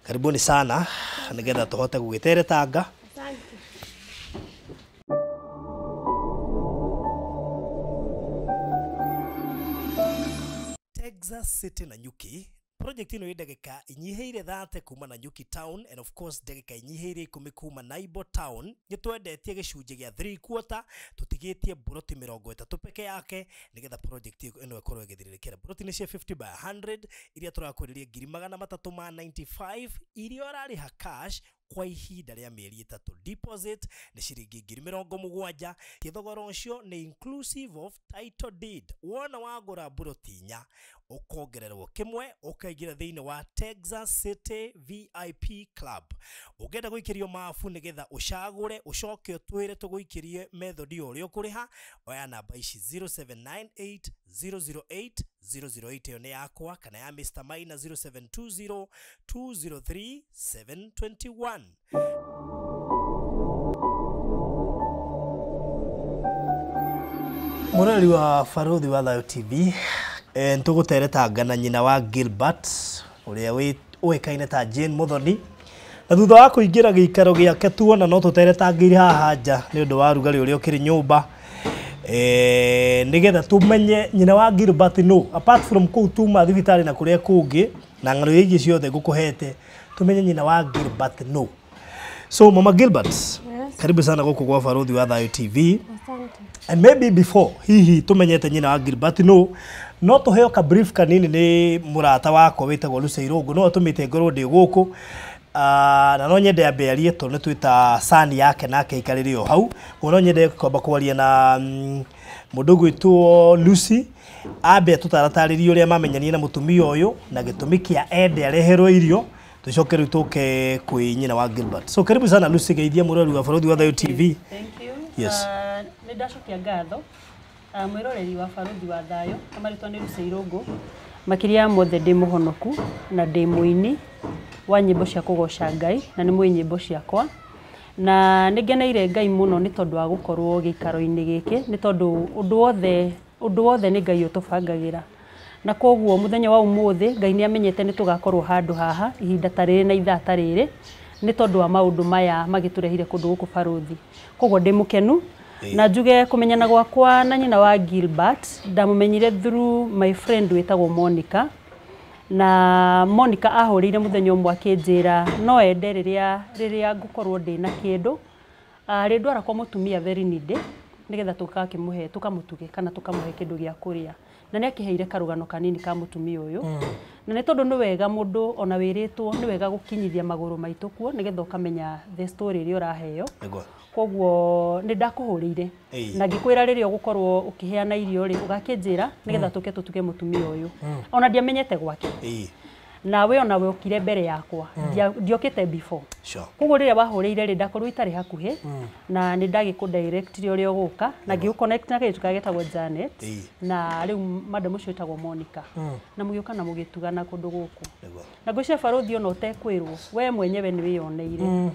karibuni sana nĩgetha tũhote gũgĩteretanga. Asante. Texas City Nanyuki project ĩno ĩ ndagĩka inyihĩire 30 kuma Nanyuki town and of course ndagĩka inyihĩire 10 kuma Naibo town. Nĩ twendetie gĩcunjĩ gĩa 3/4, tũtigĩtie mburoti 30 peke yake nĩgetha project ĩno ĩkorwo ĩgĩthirĩrĩkĩra. Mburoti nĩ cia 50 by 100 iria tũrakwenderia 395,000 iria ũrarĩha cash kwa ihinda rĩa mĩeri 3. Deposit nĩ ciringi 70,000. Thogora ũcio nĩ inclusive of title deed. Wona wagũra mburoti 4 ũkongererwo kĩmwe ũkaingĩra thĩinĩ wa Texas City VIP Club. Ũngĩenda gũikĩrio mabu nĩgetha ũcagũre ũcoke ũtwĩre tũgũikĩrie method ũrĩa ũkũrĩha, oya namba ici 0798 008 008, ĩyo nĩ yakwa kana ya Mr. Maina 0720 203 721. Mũrori wa Barũthi wa Thayũ TV, nĩtũgũteretanga na nyina wa Gilbert ũrĩa ũĩkaine ta Jane Muthoni, na thutha wa kũingĩra gĩikaro gĩake tuona no tũteretangĩire haha nja nĩ ũndũ wa rugarĩ ũrĩa ũkĩrĩ nyũmba, nĩgetha tũmenye nyina wa Gilbert no apart from kũu tuma thibitarĩ na kũrĩa kũngĩ na ng'ano iria ingĩ ciothe ngũkũhete, tũmenye nyina wa Gilbert no. So Mama Gilbert, yes. Karibu sana gũkũ gwa Barũthi wa Thayũ TV. Asante. And maybe before hihi tumenyete nyina wa Gilbert no tuheo ka brief kanini ni murata wakwa witagwo Lucy Irungu, no atumite ngorwo ndi guku, na no nyende ambe arie tondu ni twita sani yake nake ikarire o hau. No nyende kwamba kwaria na mundu gwitwo Lucy ambe tutaratarĩrie ũrĩa mamenyanire na mũtumia ũyũ na gĩtũmi kĩa ende areherwo irio, tucoke rĩu tũke kwĩ nyina wa Gilbert. So karibu sana Lucy, geithia mũrori wa Barũthi wa Thayũ TV. Thank you. Yes. Nĩ ndacokia ngatho mwĩroreri wa Barũthi wa Thayũ, na marĩtwa nĩ Lucy Irungu. Makĩria ya mothe ndĩ mũhonoku na ndĩ mũini wa nyĩmbo cia kũgoca Ngai, na nĩ mũĩ nyĩmbo ciakwa, na nĩ ngeneire Ngai mũno nĩ tondũ wa gũkorwo gĩikaro-inĩ gĩkĩ, nĩ tondũ ũndũ wothe nĩ Ngai ũtũbangagĩra, na koguo mũthenya wa ũmũthĩ Ngai nĩ amenyete nĩ tũgakorwo handũ haha ihinda ta rĩrĩ na ithaa ta rĩrĩ nĩ tondũ wa maũndũ maya magĩtũrehire kũndũ gũkũ Barũthi. Koguo ndĩ mũkenu na njuge kũmenyana gwakwa na nyina wa Gilbert ndamũmenyire through my friend wĩtagwo Monica, na Monica ahũrĩire mũthenya ũmwe akĩnjĩra no ende rĩrĩa ngũkorwo ndĩna kĩndũ rĩndwara kwa mũtumia very needy nĩgetha tũkakĩmũhe tũkamũtuge kana tũkamũhe kĩndũ gĩa kũrĩa, na nĩ akĩheire karũgano kanini ka mũtumia ũyũ. Na nĩ tondũ nĩ wega mũndũ ona wĩrĩtwo nĩ wega gũkinyithia magũrũ maitũ kuo nĩgetha ũkamenya the story ĩrĩa ũraheo. Koguo nĩ ndakũhũrĩire na ngĩkwĩra rĩrĩa ũgũkorwo ũkĩheana irio rĩ ũgakĩnjĩra nĩgetha tũke tũtuge mũtumia ũyũ. Ona ndiamenyete gwake, nawe ona we ũkire mbere yakwa, ndiokĩte before. Koguo rĩrĩa wahũrĩire rĩ ndakorwo itarĩ hakuhĩ, na nĩ ndagĩkũ direct ũrĩa ũgũka na ngĩgũ-connect na kairĩtu karĩa getagwo Janet, na rĩu madam ũcio wĩtagwo Monica, na mũgĩũka na mũgĩtugana kũndũ gũkũ. Na ngwĩciria Barũthi ona ũtekwĩrwo we mwenyewe nĩ wĩyoneire,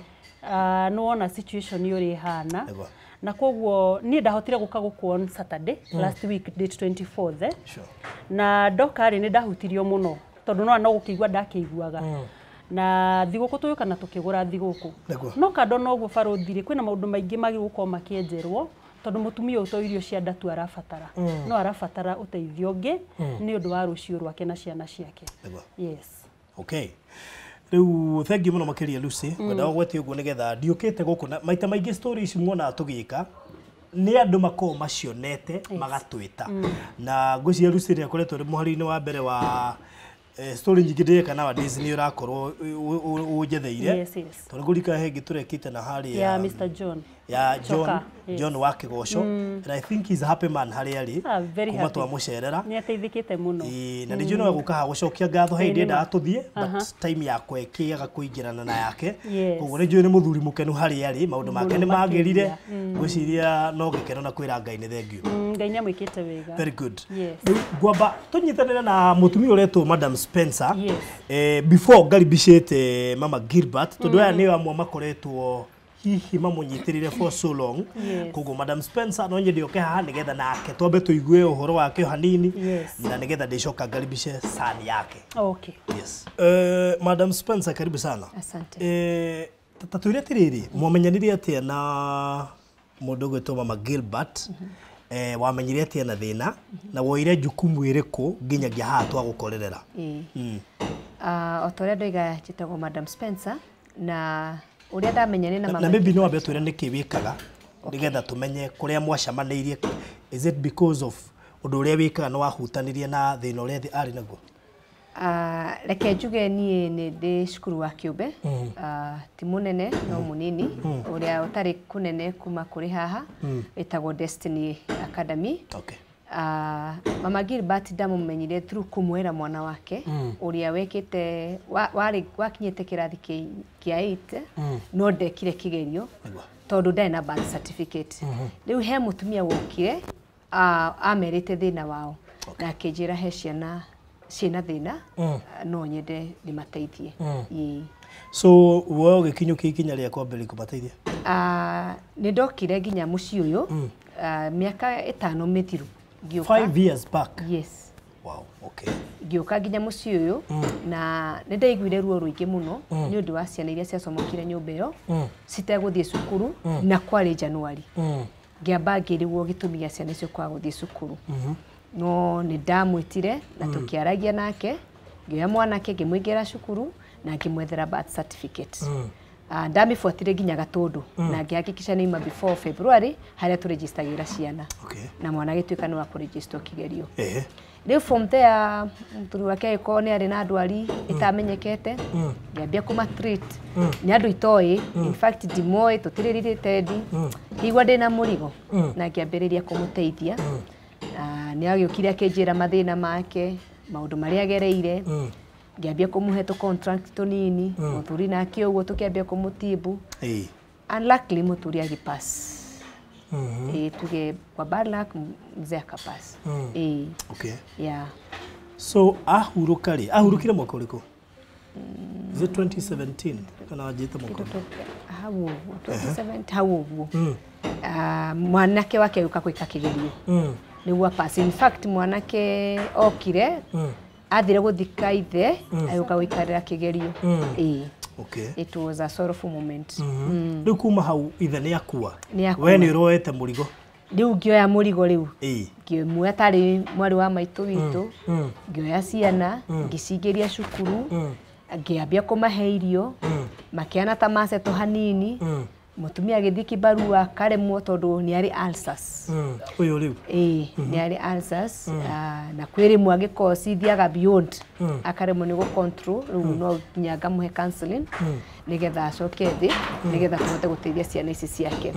nĩ wona situation ũrĩa ĩhana, na koguo niĩ ndahotire gũka gũkũ on Saturday last week date 24th, na ndoka rĩ nĩ ndahutirio mũno tondũ no gũkĩigua ndakĩiguaga, na thigũkũ tũgĩũka na tũkĩgũra thigũkũ. No kando na ũguo Barũthi rĩ kwĩna maũndũ maingĩ magĩrĩirwo gũkorwo makĩenjerwo tondũ mũtumia ũyũ to irio cia nda tu arabatara, no arabatara ũteithio ũngĩ nĩ ũndũ wa rũciũ rwake na ciana ciake. Yes. Okay. Rĩu thank you mũno makĩria Lucy, ngwendaga ũgwetie ũguo nĩgetha ndiũkĩte gũkũ na maita maingĩ story ici muonaga tũgĩka nĩ andũ makoragwo macionete magatwĩta, na ngwĩciria Lucy nĩ akoretwo arĩ mũhari-inĩ wa mbere wa story nyingĩ ndĩreka nowadays nĩ ũrakorwo ũnjetheire. Tondũ ngũririkana he ĩngĩ tũrekĩte na harĩa ya Mr. John ya John. Choka, yes. John wa Kĩgoco, and I think he's a happy man harĩa arĩ Ah, very kuma happy. twamũcerera. Nĩ ateithĩkĩte mũno. Ĩĩ, na nĩ njũĩ no egũka haha gũcokia ngatho hĩndĩ Ĩĩ, nĩ endaga ma. tũthiĩ, but time yakwa ĩkĩaga kũingĩrana na yake. Koguo nĩ njũĩ nĩ mũthuri mũkenu harĩa arĩ, maũndũ make Mũno nĩ magĩrire. makĩria. Ngwĩciria no gĩkeno na kwĩra Ngai nĩ thengiũ. Ngai nĩ amwĩkĩte wega. Very good. Yes. Rĩu ngwamba tũnyitanĩre na mũtumia ũretwo Madam Spencer. Yes. Before ngaribicĩte Mama Gilbert, tondũ aya nĩo amwe makoretwo hihi mamũnyitĩrĩire for so long. Koguo Madam Spencer no nyende oke haha nĩgetha nake twambe tũigue ũhoro wake o hanini, na nĩgetha ndĩcoka ngaribice sani yake. Okay. Yes. Madam Spencer, karibu sana. Asante. Ta twĩre atĩrĩrĩ, mwamenyanire atĩa na mũndũ ũgwĩtwo Mama Gilbert? Wamenyire atĩa na thĩna na woire jukumu ĩrĩkũ nginyagia haha twagũkorerera? Ĩĩ. O ta ũrĩa ndoiga, njĩtagwo Madam Spencer, na ũrĩa ndamenyanire na Na mama maybe no wambe ũtwĩre nĩkĩ wĩkaga nĩgetha tũmenye kũrĩa mwacemanĩirie. Is it because of ũndũ ũrĩa wĩkaga nĩ wahutanirie na thĩna ũrĩa arĩ naguo? Reke njuge niĩ nĩ ndĩ cukuru wa kĩũmbe, ti mũnene no mũnini, ũrĩa ũtarĩ kũnene kuma kũrĩ haha, wĩtagwo Destiny Academy. Mama Gilbert ndamũmenyire through kũmwĩra mwana wake ũrĩa wekĩte warĩ wakinyĩte kĩrathi kĩa 8 no ndekire kĩgerio tondũ ndarĩ na birth certificate. Rĩu he mũtumia wokire amerite thĩna wao na akĩnjĩra he ciana ciĩna thĩna, no nyende ndĩmateithie. Ĩĩ. So we ũgĩkinyũkia ikinya rĩa kwambĩrĩria kũmateithia? Nĩ ndokire nginya mũciĩ ũyũ mĩaka 5 mĩthiru ngĩũka. 5 years back? Yes. Wow, okay. Ngĩũka nginya mũciĩ ũyũ na nĩ ndaiguire ruo rũingĩ mũno nĩ ũndũ wa ciana iria ciacomokire nyũmba ĩyo citegũthiĩ cukuru, na kwarĩ Januari. Ngĩamba ngĩrigwo gĩtũmi gĩa ciana icio kwaga gũthiĩ cukuru, no nĩ ndamwĩtire na tũkĩaragia nake, ngĩoya mwanake ngĩmũingĩra cukuru na ngĩmwethera birth certificate. Ndamĩbuatire nginya Gatũndũ na ngĩhakikisha nĩ ima before February harĩa tũrejistagĩra ciana, na mwana agĩtuĩka nĩ wa kũrejistwo kĩgerio. Rĩu from there mũthuri wake agĩkorwo nĩ arĩ na ndwari ĩtamenyekete, ngĩambia kũma-treat. Nĩ andũ itoĩ, in fact ndimoĩ, tũtirĩ related, ngĩigua ndĩna mũrigo na ngĩambĩrĩria kũmũteithia. Na nĩ agĩũkire akĩnjĩra mathĩna make, maũndũ marĩa agereire, ngĩambia kũmũhe tũ contract tũnini. Mũthuri nake ũguo tũkĩambia kũmũtibu. Unluckily mũthuri agĩpass. Ĩĩ, tuge kwa bad luck mzee akapass. Ĩĩ. Yeah. So ahurũka rĩ, ahurũkire mwaka ũrĩkũ? Is it 2017 kana wanjĩte mwaka ũrĩkũ? Hau ũguo 2017, hau ũguo. Mwanake wake agĩũka gwĩka kĩgerio nĩguo apass. In fact mwanake okire athire gũthika ithe, agĩũka gũikarĩra kĩgerio. Ĩĩ. It was a sorrowful moment. Rĩu kuma hau ithe nĩ akua. Nĩ akua. We nĩ ũroete mũrigo. Rĩu ngĩoya mũrigo rĩu, ngĩmuoya tarĩ mwarĩ wa maitũ witũ, ngĩoya ciana ngĩcingĩria cukuru, ngĩambia kũmahe irio, makĩana ta macetũ hanini. Mũtumia agĩthiĩ kĩbarua akaremwo tondũ nĩ arĩ ulcers. Ũyũ rĩu? Ĩĩ, nĩ arĩ ulcers. Na kwĩ rĩmwe angĩkorwo cithiaga beyond, akaremwo nĩ gũ control. Rĩu no nginya ngamũhe counseling nĩgetha acoke thĩ, nĩgetha tũhote gũteithia ciana ici ciake.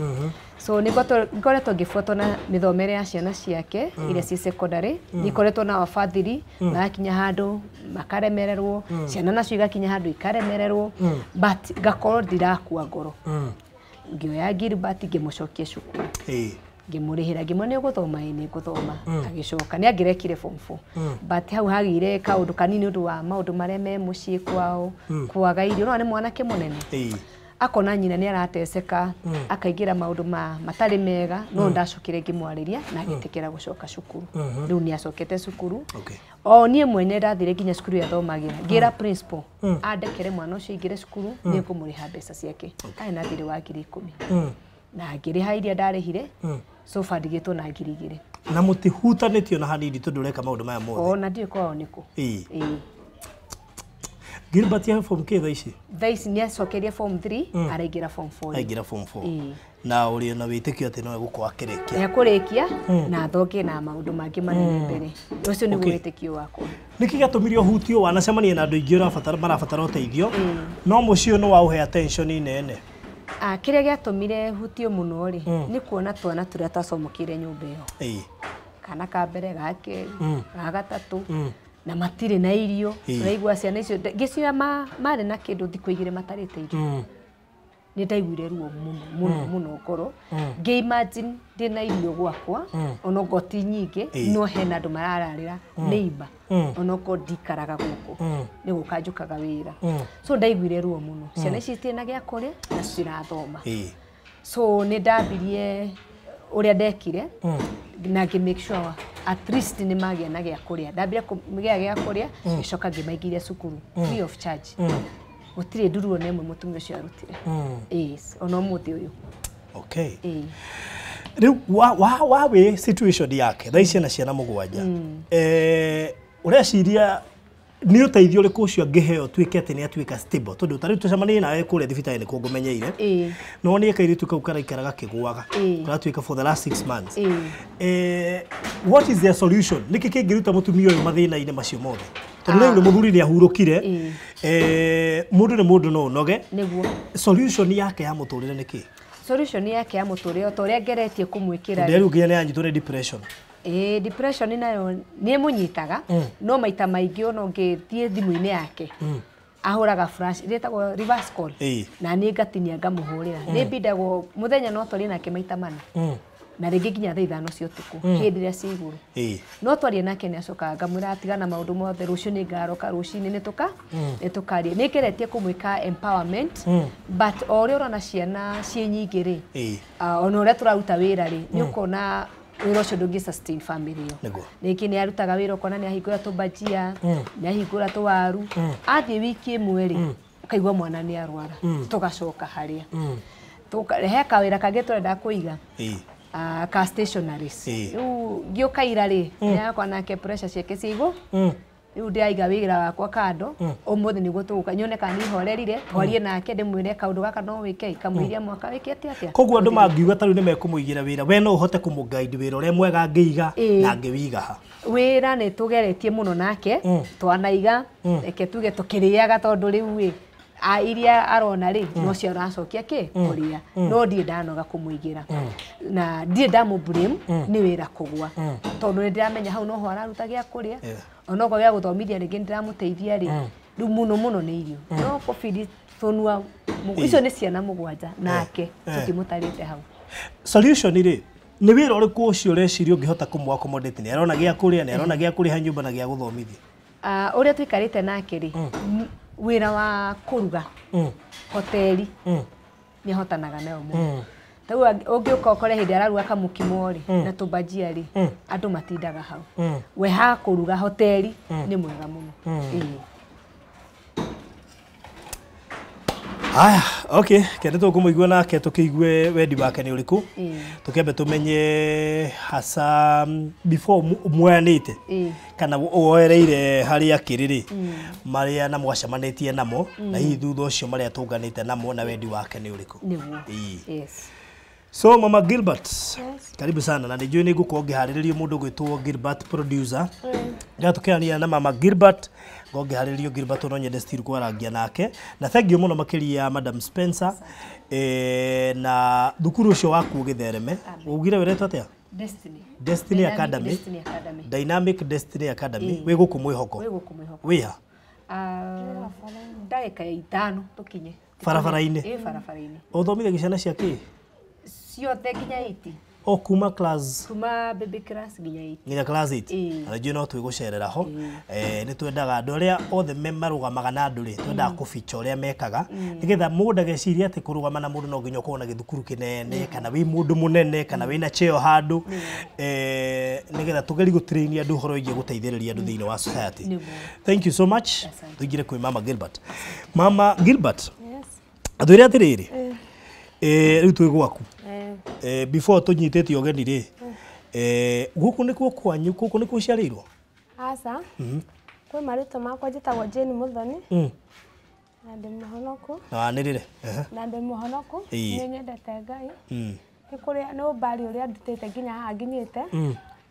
So nĩ ngoretwo ngĩbuatwo na mĩthomere ya ciana ciake iria ciĩ secondary. Nĩ ikoretwo na wabadhiri, magakinya handũ makaremererwo, ciana nacio igakinya handũ ikaremererwo, but ngakorwo ndirakua ngoro. Ngĩoya Gilbert ngĩmũcokia cukuru, ngĩmũrĩhĩra, ngĩmwĩra nĩ ũgũthoma, ĩ nĩ ngũthoma. Agĩcoka nĩ angĩrekire form 4, but hau hagĩire kaũndũ kanini ũndũ wa maũndũ marĩa me mũciĩ kwao, kwaga irio, no nĩ mwanake mũnene, akona nyina nĩ arateceka, akaingĩra maũndũ ma matarĩ mega. No ndacokire ngĩmwarĩria na agĩtĩkĩra gũcoka cukuru. Rĩu nĩ acokete cukuru. O niĩ mwene ndathire nginya cukuru ĩrĩa athomagĩra, ngĩra principal andekere mwana ũcio aingĩre cukuru, nĩ ngũmũrĩha mbeca ciake. Arĩ na thirĩ wa 10,000 na ngĩrĩha iria ndarĩhire. So far ndigĩtwo na 2,000. Na mũtihutanĩtio na hanini tondũ ũreka maũndũ maya mothe? Ona ndiũĩ kwao nĩkũ. Ĩĩ. Gilbert ya form K thaa ici? Thaa ici nĩ acokeria form 3, araingĩra form 4. Aingĩra form 4. Na ũrĩ na wĩtĩkio atĩ no egũkorwo akĩrĩkia. Nĩekũrĩkia na athonge na maũndũ mangĩ manene mbere. Ũcio nĩguo wĩtĩkio wakwa. Nĩkĩ gĩatũmire ũhutio wanacemania na andũ aingĩ marabatara ũteithio, no mũciĩ ũyũ nĩ waũhe attention nene? Kĩrĩa gĩatũmire hutio mũno rĩ, nĩ kuona twana tũrĩa twacomokire nyũmba ĩyo. Kana ka mbere, ga kerĩ, ga gatatũ, na matirĩ na irio. Ũraigua ciana icio ngĩciũria marĩ na kĩndũ thikũ igĩrĩ matarĩte irio. Nĩ ndaiguire ruo mũno mũno mũno ngoro. Ngĩ imagine ndĩna irio gwakwa, onokorwo ti nyingĩ, no hena andũ marararĩra neighbor, onokorwo ndikaraga gũkũ, nĩ gũka njũkaga wĩra. So ndaiguire ruo mũno. Ciana ici itirĩ na gĩa kũrĩa na citirathoma. So nĩ ndambirie ũrĩa ndekire na ngĩ make sure at least nĩ magĩa na gĩa kũrĩa. Ndambire kũgĩa gĩa kũrĩa, ngĩcoka ngĩmaingĩria cukuru free of charge. Gũtirĩ nduru ona ĩmwe mũtumia ũcio arutire. Yes, ona ũmũthĩ ũyũ. Okay. Rĩu wa wĩ situation yake thaa ici ena ciana mũgwanja, ũreciria nĩ ũteithio ũrĩkũ ũcio angĩheo tuĩke atĩ nĩ atuĩka stable? Tondũ ta rĩu tũcemanie nawe kũrĩa thibitarĩ nĩkuo ngũmenyeire, no nĩ kairĩtu kau karaikara gakĩgũaga, karatuĩka for the last 6 months. What is their solution? Nĩkĩ kĩngĩruta mũtumia ũyũ mathĩna-inĩ macio mothe? Tondũ rĩu nĩ mũthuri nĩ ahurũkire, mũndũ nĩ mũndũ no ũnoge. Nĩguo. Solution yake ya mũtũrĩre nĩ kĩ? Solution yake ya mũtũrĩre, o ta ũrĩa ngeretie kũmwĩkĩra. Tondũ rĩu nginya nĩ anyitwo nĩ depression. Depression nayo nĩ ĩmũnyitaga, no maita maingĩ ona ũngĩthiĩ thimũ-inĩ yake, ahũraga flash ĩtagwo reverse call, na niĩ ngatinia ngamũhũrĩra. Nĩ mbindagwo mũthenya no twarie nake maita mana, na rĩngĩ nginya thaa 5 cia ũtukũ, hĩndĩ ĩrĩa ciĩ igũrũ. No twarie nake nĩ acokaga ngamwĩra atigana maũndũ mothe, rũciũ nĩ ngaroka, rũcinĩ nĩ tũkaria. Nĩ ngeretie kũmwĩka empowerment, but o ũrĩa ũrona ciana ciĩ nyingĩ rĩ, ona ũrĩa tũraruta wĩra rĩ, nĩ ũkona wĩra ũcio ndũngĩ sustain family ĩyo. Rĩngĩ nĩ arutaga wĩra ũkona nĩ ahingũra tũmbajia, nĩ ahingũra tũwaru, athiĩ wiki ĩmwe rĩ, ũkaigua mwana nĩ arwara, tũgacoka harĩa. He kawĩra kangĩ tũrenda kũiga, ka stationaries. Rĩu ngĩũka ira rĩ, nĩakwa nake pressure ciake ciĩ igũrũ, rĩu ndĩraiga wĩra wakwa kando, ũmũthĩ nĩguo tũgũka nyone kana nĩihorerire, twarie nake ndĩmwĩre kaũndũ gaka no wĩke, kamũiria mwaka wĩke atĩa atĩa. Koguo andũ mangiuga ta rĩu nĩmekũmũigĩra wĩra, we no ũhote kũmũguide wĩra ũrĩa mwega angĩiga na angĩwiga ha? Wĩra nĩ tũgeretie mũno nake, twanaiga, reke tuge tũkĩrĩaga tondũ rĩu ĩ, iria arona rĩ, no cio aracokia kĩ kũrĩa, no ndirĩ ndanoga kũmũigĩra, na ndirĩ ndamũ blame nĩ wĩra kũgwa, tondũ nĩ ndĩramenya hau noho araruta gĩa kũrĩa, onokorwo gĩa gũthomithia rĩngĩ nĩ ndĩramũteithia rĩ, rĩu mũno mũno nĩ irio, no kũbidi tũnua icio nĩ ciana mũgwanja nake tũtimũtarĩte hau. Solution rĩ, nĩ wĩra ũrĩkũ ũcio ũreciria ũngĩhota kũmũ accommodate? Nĩ arona gĩa kũrĩa, nĩ arona gĩa kũrĩha nyũmba na gĩa gũthomithia? Ũrĩa tũikarĩte nake rĩ, wĩra wa kũruga hoteli nĩ ahotanaga nayo mũno. Tarĩu ũngĩũka ũkore hĩndĩ araruga kamũkimo rĩ, na tũmbajia rĩ, andũ matindaga hau. We ha kũruga hoteli nĩ mwega mũno. Aya, okay, kende tũkũmũigua nake tũkĩigue wendi wake nĩ ũrĩkũ, tũkĩambe tũmenye hasa before muoyanĩte kana woereire harĩa akĩrĩ rĩ, marĩa na mwacemanĩtie namo, na hihi thutha ũcio marĩa tũnganĩte namo na wendi wake nĩ ũrĩkũ. Nĩguo. Yes. So Mama Gilbert, karibu sana, na nĩnjũĩ nĩ ngũkorwo ngĩharĩrĩrio mũndũ ũgwĩtwo Gilbert producer. Rĩrĩa tũkĩaranĩria na Mama Gilbert, ngorwo ngĩharĩrĩrio Gilbert no nyende still kwarangia nake. Na thank you mũno makĩria Madam Spencer, na thukuru ũcio waku ũgĩthereme. Ugire wĩretwo atĩa? Destiny. Destiny Academy. Destiny Academy. Dynamic Destiny Academy. Wĩ gũkũ Mwĩhoko? Wĩ gũkũ Mwĩhoko. Wĩ ha? Ndagĩka 5 tũkinye. Barabara-inĩ? Ĩ, barabara-inĩ. Ũthomithagia ciana cia kĩ? Ciothe nginya 8. O kuma class? Kuma baby class nginya 8. Nginya class 8. Na njuĩ no twĩgũcerera ho. Nĩ twendaga andũ arĩa othe marũgamaga na andũ rĩ, twendaga kũbicha ũrĩa mekaga, nĩgetha mũndũ ndagecirie atĩ kũrũgama na mũndũ no nginya ũkorwo na gĩthukuru kĩnene, kana wĩ mũndũ mũnene, kana wĩna cheo handũ, nĩgetha tũgerie gũtrain andũ ũhoro wĩgiĩ gũteithĩrĩria andũ thĩinĩ wa society. Thank you so much. Tũingĩre kwĩ Mama Gilbert. Mama Gilbert, atwĩre atĩrĩrĩ, rĩu twĩ gwaku. Before tũnyitĩte ũgeni rĩ, gũkũ nĩkuo kwanyu, gũkũ nĩkuo ũciarĩirwo? Aca. Kwĩ marĩtwa makwa njĩtagwo Jane Muthoni. Na ndĩ mũhonoku. Na wanĩrĩre. Na ndĩ mũhonoku. Nĩ nyendete Ngai. Nĩ kũrĩa nĩ ũmbari ũrĩa ndutĩte nginya haha nginyĩte.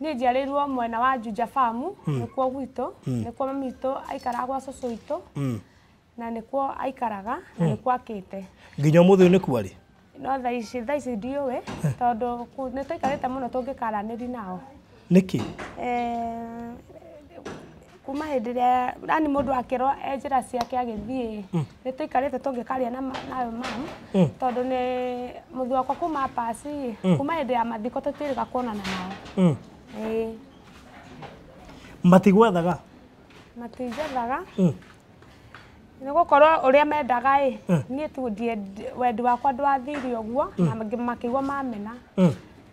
Niĩ njiarĩirwo mwena wa Juja Farm, nĩkuo gwitũ, nĩkuo mami witũ aikaraga gwa cũcũ witũ. Na nĩkuo aikaraga, na nĩkuo akĩte. Nginya ũmũthĩ ũyũ nĩkuo arĩ? No thaa ici ndiũĩ, tondũ nĩ tũikarĩte mũno tũngĩkaranĩri nao. Nĩkĩ? Kuma hĩndĩ ĩrĩa yani mũndũ akĩrwo e njĩra ciake agĩthiĩ, nĩ tũikarĩte tũngĩkaria nayo mamu, tondũ nĩ mũthuri wakwa kuma pasi, kuma hĩndĩ ya mathiko tũtiĩrĩga kuonana nao. Ĩĩ. Matigwethaga? Matinjethaga. Nĩ gũkorwo ũrĩa mendaga ĩ, niĩ tu wendi wakwa ndwathire ũguo, na makĩigua mamena.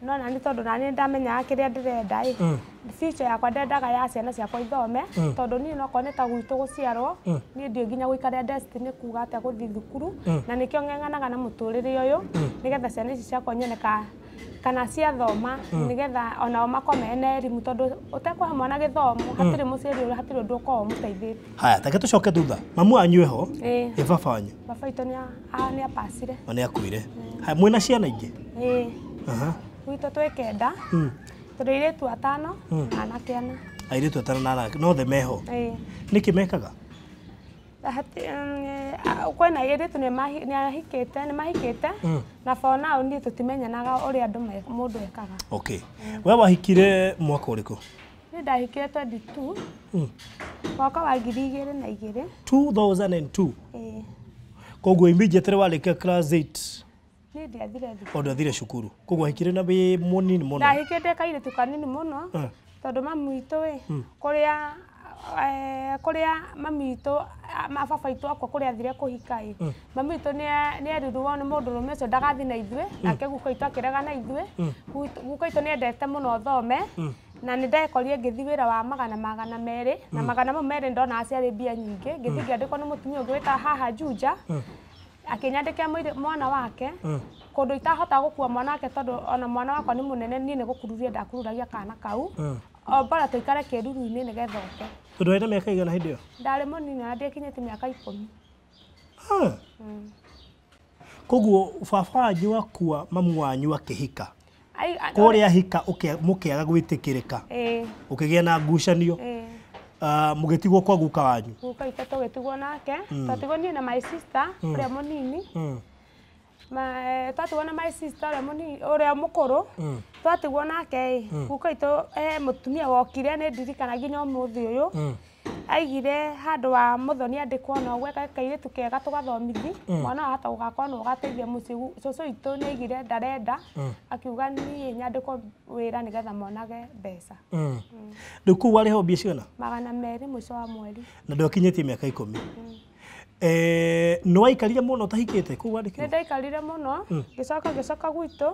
No nani tondũ nani ndamenyaga kĩrĩa ndĩrenda ĩ, future yakwa ndendaga ya ciana ciakwa ithome, tondũ niĩ nokorwo nĩ ta gwitũ gũciarwo, niĩ ndiũĩ nginya gũikara destiny kuga atĩa gũthiĩ thukuru, na nĩkĩo ng'eng'anaga na mũtũrĩre ũyũ, nĩgetha ciana ici ciakwa nyone kana ciathoma, nĩgetha onao makorwo mena elimu, tondũ ũtekũhe mwana gĩthomo, hatirĩ mũciari ũrĩa hatirĩ ũndũ ũkoragwo ũmũteithĩtie. Haya, take tũcoke thutha. Mamu wanyu eho? Ĩ baba wanyu? Baba witũ nĩ apacire. Na nĩ akuire. Haya, mwĩna ciana ingĩ? Ĩĩ. Gwitũ twĩ kenda. Tũrĩ airĩtu atano na anake ana. Airĩtu atano na anake, no othe meho? Ĩĩ. Nĩkĩ mekaga? Kwĩna airĩtu nĩ mahikĩte, na for now niĩ tũtimenyanaga ũrĩa andũ mũndũ ekaga. Okay. We wahikire mwaka ũrĩkũ? Niĩ ndahikire 22. Mwaka wa 2002. 2002? Ĩĩ. Koguo immediately warĩkia class 8? Niĩ ndiathire thukuru. O ndwathire cukuru. Koguo wahikire na wĩ mũnini mũno? Ndahikire ndĩ kairĩtu kanini mũno, tondũ mami witũ ĩ, kũrĩa mami witũ, baba witũ akwa kũrĩa athire kũhika ĩ, mami witũ nĩ erirwo nĩ mũndũrũme ũcio ndagathiĩ na ithuĩ, nake guka witũ akĩrega na ithuĩ. Guka witũ nĩ endete mũno thome, na nĩ ndekorire ngĩthiĩ wĩra wa 200, na 200 ndonaga ciarĩ mbia nyingĩ, ngĩthiĩ ngĩandĩkwo nĩ mũtumia ũngĩ wĩtaga haha Juja, akĩnyandĩkĩra mwana wake, kũndũ itahota gũkua mwana wake tondũ ona mwana wakwa nĩ mũnene, niĩ nĩ gũkururia ndakururagia kana kau. O bora tũikare kĩruru-inĩ nĩgetha oke. Tondũ warĩ na mĩaka ĩigana hĩndĩ ĩyo? Ndarĩ mũnini na ndiakinyĩtie mĩaka 10. Koguo baba wanyu akua, mamu wanyu akĩhika. Kũrĩa hika mũkĩaga gwĩtĩkĩrĩka. Ũkĩgĩa na ngucanio. Mũgĩtigwo kwa guka wanyu. Guka witũ tũgĩtigwo nake, twatigwo niĩ na my sister ũrĩa mũnini. Twatigwo na my sister ũrĩa mũnini, ũrĩa mũkũrũ, twatigwo nake ĩ, guka witũ he mũtumia wokire, nĩ ndirikana nginya ũmũthĩ ũyũ, aigire handũ wa Muthoni andĩkwo na ũguo kairĩtu kega tũgathomithi, mwana wahota gũgakorwo nĩ ũgateithia mũciĩ. Cũcũ witũ nĩ aigire ndarenda, akiuga niĩ nyandĩkwo wĩra nĩgetha monage mbeca. Rĩu kũu warĩhwo mbia cigana? 200 mũico wa mweri. Na ndwakinyĩtie mĩaka 10. Nĩ waikarire mũno ũtahikĩte kũu wandĩkirwo? Nĩ ndaikarire mũno, ngĩcoka gwitũ,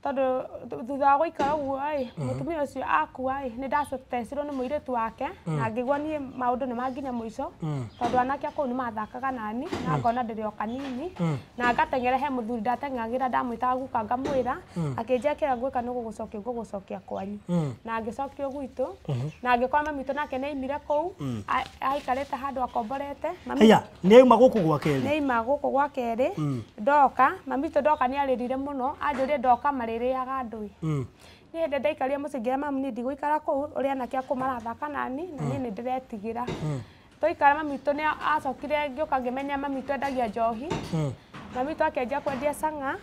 tondũ thutha wa gũikara ũguo ĩ, mũtumia ũcio akua ĩ, nĩ ndacetecirwo nĩ mũirĩtu wake, na ngĩigua niĩ maũndũ nĩ manginya mũico, tondũ anake a kũu nĩ mathakaga nani, na ngona ndĩrĩ o kanini, na ngateng'era he mũthuri ndateng'agĩra, ndamwĩtaga guka ngamwĩra, akĩnjĩra kĩrĩa ngwĩka nĩ gũgũcokia ngũgũcokia kwanyu. Na ngĩcokio gwitũ, na ngĩkora mami witũ nake nĩ aimire kũu, aikarĩte handũ akomborete. Haya, nĩ auma gũkũ gwa kerĩ? Nĩ aima gũkũ gwa kerĩ, ndoka, mami witũ ndoka nĩ arĩrire mũno, anjũrire ndoka marĩrĩaga andũ ĩ. Niĩ hĩndĩ ndaikarire mũciĩ ngĩra mamu niĩ ndigũikara kũu, ũrĩa anake a kũu marathaka nani, na niĩ nĩ ndĩretigĩra. Twaikara mami witũ nĩ acokire, ngĩũka ngĩmenya mami witũ endagia njohi. Mami witũ akĩanjia kwendia cang'a.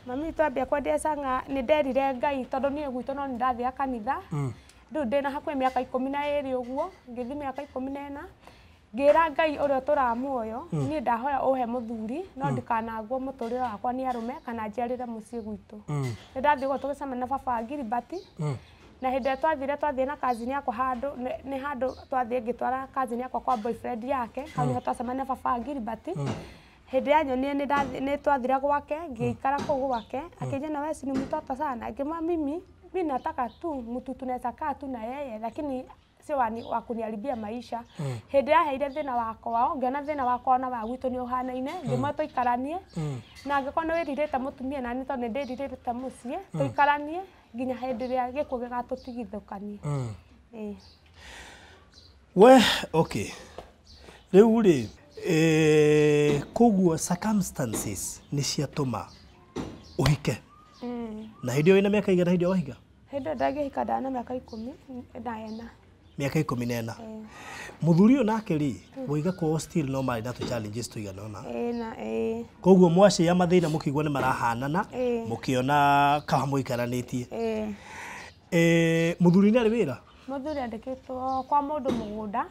Mami witũ ambia kwendia cang'a, nĩ nderire Ngai tondũ niĩ gwitũ no nĩ ndathiaga kanitha. Rĩu ndĩna hakuhĩ mĩaka 12 ũguo, ngĩthiĩ mĩaka 14, ngĩra Ngai ũrĩa ũtũraga muoyo, niĩ ndahoya ũhe mũthuri, no ndikanangwo mũtũrĩre wakwa nĩ arũme kana njiarĩre mũciĩ gwitũ. Nĩ ndathiĩ ũguo tũgĩcemania na baba wa Gilbert, na hĩndĩ ĩrĩa twathire na cousin yakwa handũ, nĩ handũ twathiĩ ngĩtwara cousin yakwa kwa boyfriend yake, hau nĩho twacemania na baba wa Gilbert. Hĩndĩ ya nyonire nĩ twathire gwake, ngĩikara kũu gwake, akĩnjĩra we si ni mtoto sana, ngĩmwĩra mimi nataka tu mtu tunaweza kaa tu na yeye, lakini sio wa kuniharibia maisha. Hĩndĩ yaheire thĩna wakwa, ngĩona thĩna wakwa na wa gwitũ nĩ ũhanaine, ngĩmwĩra tũikaranie, na angĩkorwo nĩ wĩrirĩte mũtumia na niĩ tondũ nĩ ndĩrirĩte mũciĩ, tũikaranie nginya hĩndĩ ĩrĩa gĩkuũ gĩgatũtigithũkania. We okay, rĩu rĩ koguo circumstances nĩ ciatũma ũhike na hĩndĩ ĩyo wĩna mĩaka igana? Hĩndĩ ĩyo wahika? Hĩndĩ ĩyo ndangĩhika ndarĩ na mĩaka 14. Mĩaka 14. Mũthuri ũyũ nake rĩ, waiga kwao still no marĩ na tũ challenges tũigana ũna? Ĩĩ, na ĩĩ. Koguo mwacĩa mathĩna mũkĩigua nĩ marahanana, mũkĩona kaba mũikaranĩtie. Ĩĩ. Mũthuri nĩ arĩ wĩra? Mũthuri andĩkĩtwo kwa mũndũ mũgũnda.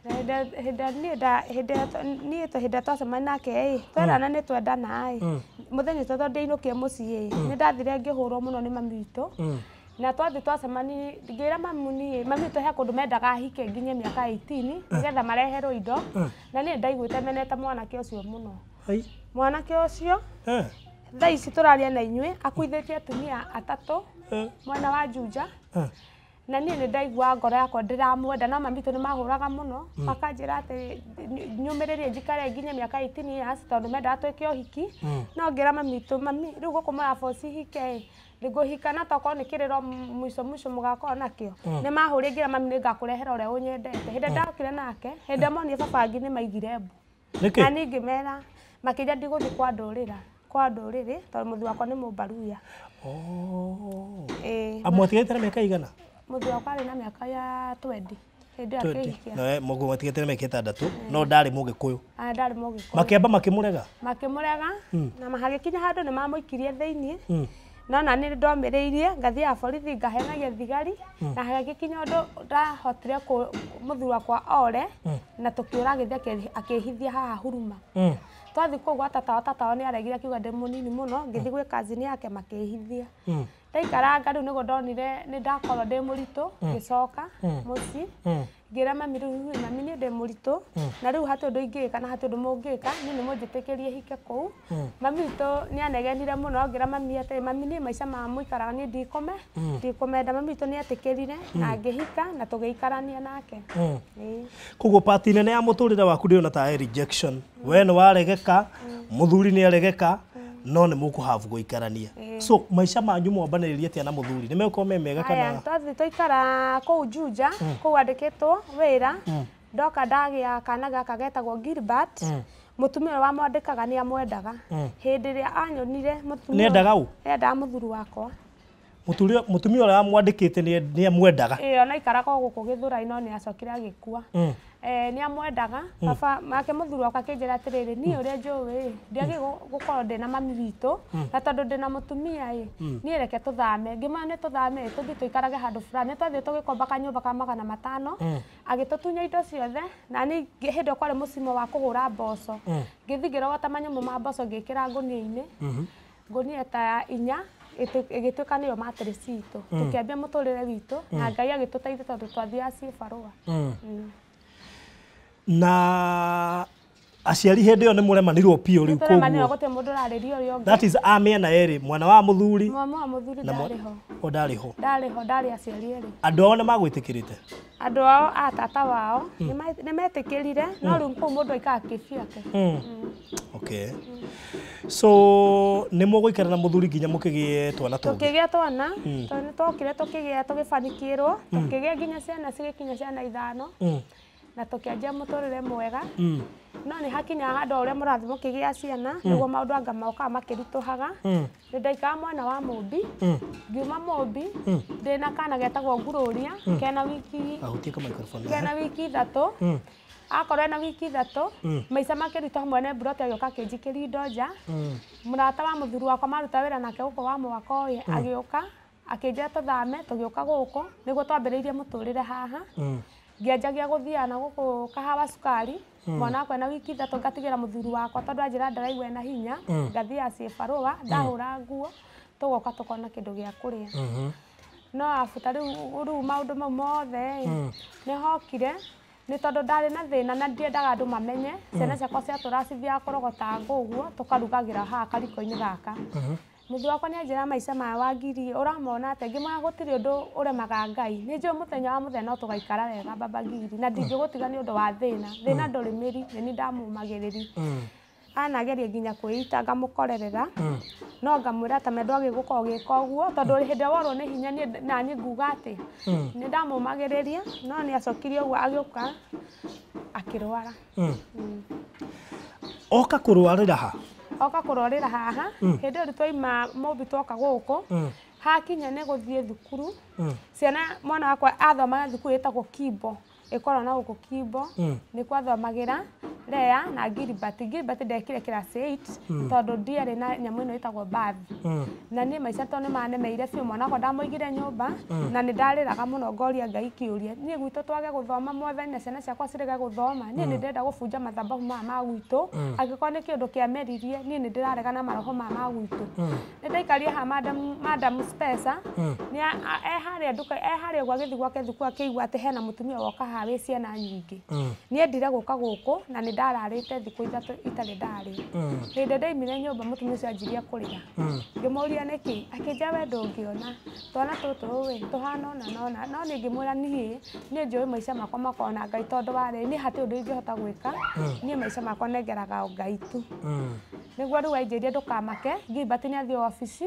Na hĩndĩ ĩrĩa niĩ hĩndĩ ĩrĩa niĩ hĩndĩ ĩrĩa twacemania nake ĩ, twerana nĩ twendana ĩ, mũthenya ũcio tondũ ndiainũkire mũciĩ ĩ, nĩ ndathire ngĩhũrwo mũno nĩ mami witũ. Na twathiĩ twacemania, ngĩra mamu niĩ mami witũ he kũndũ mendaga hike nginye mĩaka 18 nĩgetha mareherwo indo, na niĩ ndaiguĩte menete mwanake ũcio mũno. Ai. Mwanake ũcio thaa ici tũraria na inyuĩ akuithĩtie atumia 3 mwena wa Juja. Na niĩ nĩ ndaigua ngoro yakwa ndĩramwenda, no mami witũ nĩ mahũraga mũno, makanjĩra atĩ nyũmĩrĩrie njikare nginye mĩaka 18 years tondũ mendaga twĩke ũhiki. No ngĩra mami witũ, mami rĩu gũkũ mũraboci hike ĩ, ngũhika na tokorwo nĩ kĩrĩro mũico mũico mũgakorwo nakĩo. Nĩ mahũrire ngĩra mami nĩ ngakũrehera ũrĩa ũnyendete. Hĩndĩ ĩrĩa ndokire nake, hĩndĩ ĩrĩa monire baba wangi nĩ maigire mbu. Nĩkĩ? Na niĩ ngĩmera makĩnjĩra ndigũthiĩ kwa ndũrĩra, kwa ndũrĩrĩ tondũ mũthuri wakwa nĩ mũmbaruya. Oh. Ĩĩ. Amwatiganĩte na mĩaka igana? Mũthuri wakwa arĩ na mĩaka ya 20 hĩndĩ ĩyo akĩhikia. No mũgũtigĩte na mĩaka 6, no ndarĩ mũgĩkũyũ. Ah, ndarĩ mũgĩkũyũ. Makĩamba makĩmũrega? Makĩmũrega na hagĩkinya handũ nĩ mamũikirie thĩiniĩ. No na nĩ ndomĩrĩirie ngathiaga borithi ngahenagia thigari, na hagĩkinya ũndũ ndahotire mũthuri wakwa ore, na tũkĩũra agĩthiĩ akĩhithia haha Huruma. Twathiĩ kũu gwa tata wao, tata wao nĩ aregire akiuga ndĩ mũnini mũno, ngĩthiĩ gwĩ cousin yake makĩhithia. Ndaikaranga rĩu nĩguo ndonire nĩ ndakorwo ndĩ mũritũ, ngĩcoka mũciĩ, ngĩra mami rĩu mami niĩ ndĩ mũritũ, na rĩu hatirĩ ũndũ ingĩka na hatirĩ ũndũ mũngĩka, niĩ nĩ mũnjĩtĩkĩrie hike kũu. Mami witũ nĩ anegenire mũno, ngĩra mami atĩ mami niĩ maica ma mũikaraga niĩ ndikũmenda. Mami witũ nĩ etĩkĩrire na ngĩhika na tũgĩikarania nake. Koguo part nene ya mũtũrĩre waku ndĩrona ta rejection. We nĩ waregeka, mũthuri nĩ aregeka, no nĩ mũkũhavu gũikarania. So maica manyu mwambanĩrĩrie atĩa na mũthuri? Nĩ megũkorwo me mega kana? Twathiĩ twaikara kũu Juja, kũu andĩkĩtwo wĩra, ndoka ndagĩa kana gaka getagwo Gilbert. Mũtumia ũrĩa wamwandĩkaga nĩ amwendaga. Hĩndĩ ĩrĩa anyonire mũtumia Nĩendaga ũ? Endaga mũthuri wakwa. Mũtumia ũrĩa wamwandĩkĩte nĩ amwendaga? Ĩĩ, ona aikaraga o gũkũ Gĩthũrai no nĩ acokire agĩkua. Nĩ amwendaga. Baba make mũthuri wakwa akĩnjĩra atĩrĩrĩ, niĩ ũrĩa njũĩ ndiagĩrĩirwo gũkorwo ndĩna mami witũ, na tondũ ndĩna mũtumia ĩ, niĩ reke tũthame. Ngĩmwĩra nĩ tũthame tũthiĩ tũikarage handũ fulani. Twathiĩ tũgĩkomba kanyũmba ka 500, agĩtũtunya indo ciothe, na niĩ hĩndĩ ĩyo kwarĩ mũcimo wa kũhũra mboco. Ngĩthiĩ ngĩrogota manyamũ ma mboco ngĩkĩra ngũnia-inĩ, ngũnia ta 4, ĩgĩtuĩka nĩyo mattress itũ. Tũkĩambia mũtũrĩre witũ na Ngai agĩtũteithia tondũ twathiaga ciĩ barũa. Na aciari hĩndĩ ĩyo nĩ mũremanirwo biũ rĩu? Nĩtũremanirwo, gũtirĩ mũndũ ũrarĩria ũrĩa ũngĩ. That is a mĩena ĩrĩ, mwena wa mũthuri Mwana wa mũthuri ndarĩ ho. O ndarĩ ho? Ndarĩ ho, ndarĩ aciari erĩ. Andũ ao nĩ magwĩtĩkĩrĩte? Andũ ao a tata wao nĩ metĩkĩrire, no rĩu kũu mũndũ aikaraga kĩbiake. Okay. So nĩ mũgũikara na mũthuri nginya mũkĩgĩe twana tũngĩ? Tũkĩgĩa twana, tondũ nĩ twokire tũkĩgĩa tũgĩbanikĩrwo, tũkĩgĩa nginya ciana cigĩkinya ciana 5, na tũkĩanjia mũtũrĩre mwega. No nĩ hakinyaga handũ o ũrĩa mũrathiĩ mũkĩgĩa ciana, nĩguo maũndũ anga mokaga makĩritũhaga. Nĩ ndaikaraga mwena wa Mũmbi, ngiuma Mũmbi ndĩna kana getagwo Ngurũria, kena wiki Ahutie ka microphone. Kena wiki 3. Akorwo ena wiki 3, maica makĩritũha, mwene mburoti agĩũka akĩnjikĩria indo nja. Mũrata wa mũthuri wakwa maruta wĩra nake gũkũ wa mwaka ũyũ agĩũka akĩnjĩra tũthame, tũgĩũka gũkũ nĩguo twambĩrĩirie mũtũrĩre haha. Ngĩanjagia gũthiaga na gũkũ kahawa cukari, mwana wakwa ena wiki 3 ngatigĩra mũthuri wakwa tondũ anjĩra ndaraigua ena hinya, ngathiaga ciĩ barũa, ndahũra nguo, tũgoka tũkona kĩndũ gĩa kũrĩa. No abuta rĩu maũndũ mau mothe nĩ hokire nĩ tondũ ndarĩ na thĩna na ndiendaga andũ mamenye, ciana ciakwa ciatũraga cithiaga kũrogota ngũ ũguo, tũkarugagĩra haha kariko-inĩ gaka. Mũthuri wakwa nĩ anjĩra maica maya wa ngiri ũramona atĩa? Ngĩmwĩra gũtirĩ ũndũ ũremaga Ngai, nĩ njũĩ mũthenya wa mũthenya no tũgaikara wega baba ngiri, na ndingĩgũtiga nĩ ũndũ wa thĩna. Thĩna ndũrĩ mĩri, nĩ niĩ ndamũmagĩrĩria. Anageria nginya kwĩita ngamũkorerera no ngamwĩra ta ndwagĩ gũkorwo ũgĩka ũguo tondũ hĩndĩ ĩrĩa worwo nĩ hinya niĩ naniĩ nguga atĩ nĩ ndamũmagĩrĩria no nĩ acokirie ũguo agĩũka akĩrwara. Oka kũrwarĩra ha? Oka kũrwarĩra haha hĩndĩ ĩyo twaima Mũmbi twoka gũkũ hakinya nĩ gũthiĩ thukuru ciana mwana wakwa athomaga thukuru ĩtagwo Kimbo ĩkoragwo na gũkũ Kimbo nĩkuo athomagĩra Lea na Gilbert. Gilbert ndekire class 8 tondũ ndiarĩ na nyamũ ĩno ĩtagwo bath na niĩ maica tondũ nĩ manemeire biũ mwana wakwa ndamũigire nyũmba na nĩ ndarĩraga mũno ngoria Ngai kĩũria niĩ gwitũ twage gũthoma mwathani na ciana ciakwa cirege gũthoma niĩ nĩ ndĩrenda gũbunja mathabahu maya ma gwitũ angĩkorwo nĩ kĩũndũ kĩameririe niĩ nĩ ndĩrarega na maroho maya ma gwitũ. Nĩ ndaikarire haha madam Spencer nĩ e harĩa nduka e harĩa ũguo agĩthiĩ gwake thukuru akĩigua atĩ hena mũtumia woka haha wĩ ciana nyingĩ. Niĩ ndire gũka gũkũ na nĩ ndararĩte thikũ ithatũ itarĩ ndarĩa. Hĩndĩ ndaimire nyũmba mũtumia ũcio anjirie kũrĩra. Ngĩmũria nĩkĩ akĩnjĩra we ndũngĩona twana tũtũ ĩ tũhana ũna na ũna no niĩ ngĩmwĩra niĩ njũĩ maica makwa makoragwo na Ngai tondũ warĩ niĩ hatirĩ ũndũ ingĩhota gwĩka niĩ maica makwa nengeraga o Ngai tu. Nĩguo rĩu anjĩrire ndũkamake Gilbert nĩ athiĩ obici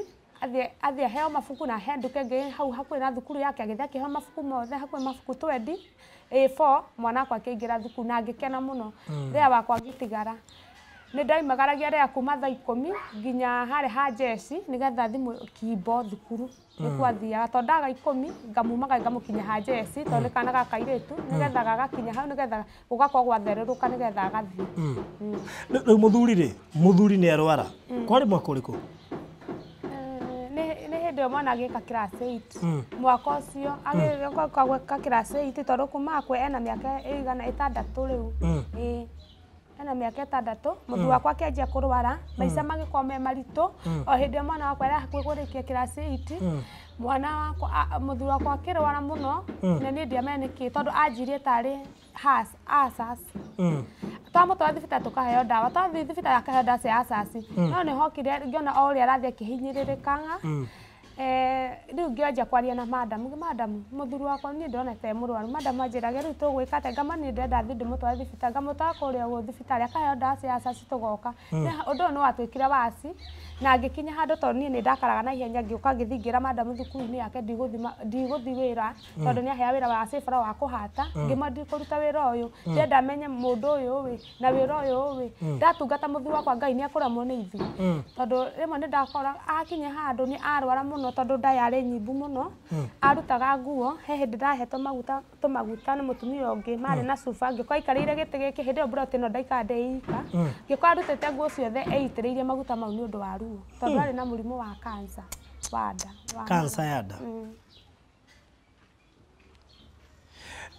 athiĩ aheo mabuku na he nduka ĩngĩ hau hakuhĩ na thukuru yake agĩthiĩ akĩheo mabuku mothe hakuhĩ mabuku 20 A4 mwana wakwa akĩingĩra thukuru na ngĩkena mũno. Lea wakwa ngĩtigara nĩ ndaimagaragia Lea kuma thaa ikũmi nginya harĩa ha jeshi nĩgetha thimũ Kimbo thukuru nĩkuo athiaga tondũ ndaga ikũmi ngamumaga ngamũkinya ha jeshi tondũ nĩ kana ga kairĩtu nĩgetha gagakinya hau nĩgetha gũgakorwo gwatherũrũka nĩgetha agathiĩ. Rĩu mũthuri rĩ mũthuri nĩ arwara kwarĩ mwaka ũrĩkũ? Nĩ hĩndĩ ĩyo mwana agĩka class 8 mwaka ũcio agĩũka gwĩka class 8 tondũ kuma akwe ena mĩaka ĩigana ĩtandatũ rĩu ĩĩ ena mĩaka ĩtandatũ mũthuri wakwa akĩanjia kũrwara maica magĩkorwo me maritũ o hĩndĩ ĩyo mwana wakwa arĩ hakuhĩ kũrĩkia class 8 mwana wakwa mũthuri wakwa akĩrwara mũno na niĩ ndiamenye nĩkĩ tondũ anjirie tarĩ ulcers twamũtwara thibitarĩ tũkaheo ndawa twathiĩ thibitarĩ akaheo ndawa cia ulcers no nĩ hokire ngĩona o ũrĩa arathiĩ akĩhinyĩrĩrĩkaga rĩu ngĩanjia kwaria na madam madam mũthuri wakwa niĩ ndĩrona ta e mũrwaru madam anjĩraga rĩu tũgwĩka atĩa ngama niĩ ndĩrenda thiĩ ndĩmũtware thibitarĩ ngamũtwara kũrĩa ũguo thibitarĩ akaheo ndawa cia ulcers tũgoka. Ũndũ ũyũ nĩ watuĩkire waci na ngĩkinya handũ tondũ niĩ nĩ ndakaraga na ihenya ngĩũka ngĩthiĩ ngĩra madam thukuru-inĩ yake ndigũthiĩ wĩra tondũ nĩ ahea wĩra wa cibra wa kũhata ngĩmwĩra ndikũruta wĩra ũyũ ndĩrenda menye mũndũ ũyũ ĩ na wĩra ũyũ ĩ ndatungata mũthuri wakwa Ngai nĩ ekũremwo nĩ ithuĩ tondũ rĩmwe nĩ ndakora akinya handũ nĩ arwara mũno tondũ nda yarĩ nyimbu mũno arutaga nguo he hĩndĩ ndahetwo maguta tũmaguta nĩ mũtumia ũngĩ marĩ na cuba ngĩkorwo aikarĩire gĩtĩ gĩkĩ hĩndĩ ĩyo mburoti ĩno ndaikara ndĩ ika ngĩkorwo arutĩte nguo ciothe eitĩrĩirie maguta mau nĩ ũndũ wa ruo tondũ arĩ na mũrimũ wa cancer wa nda. Cancer ya nda.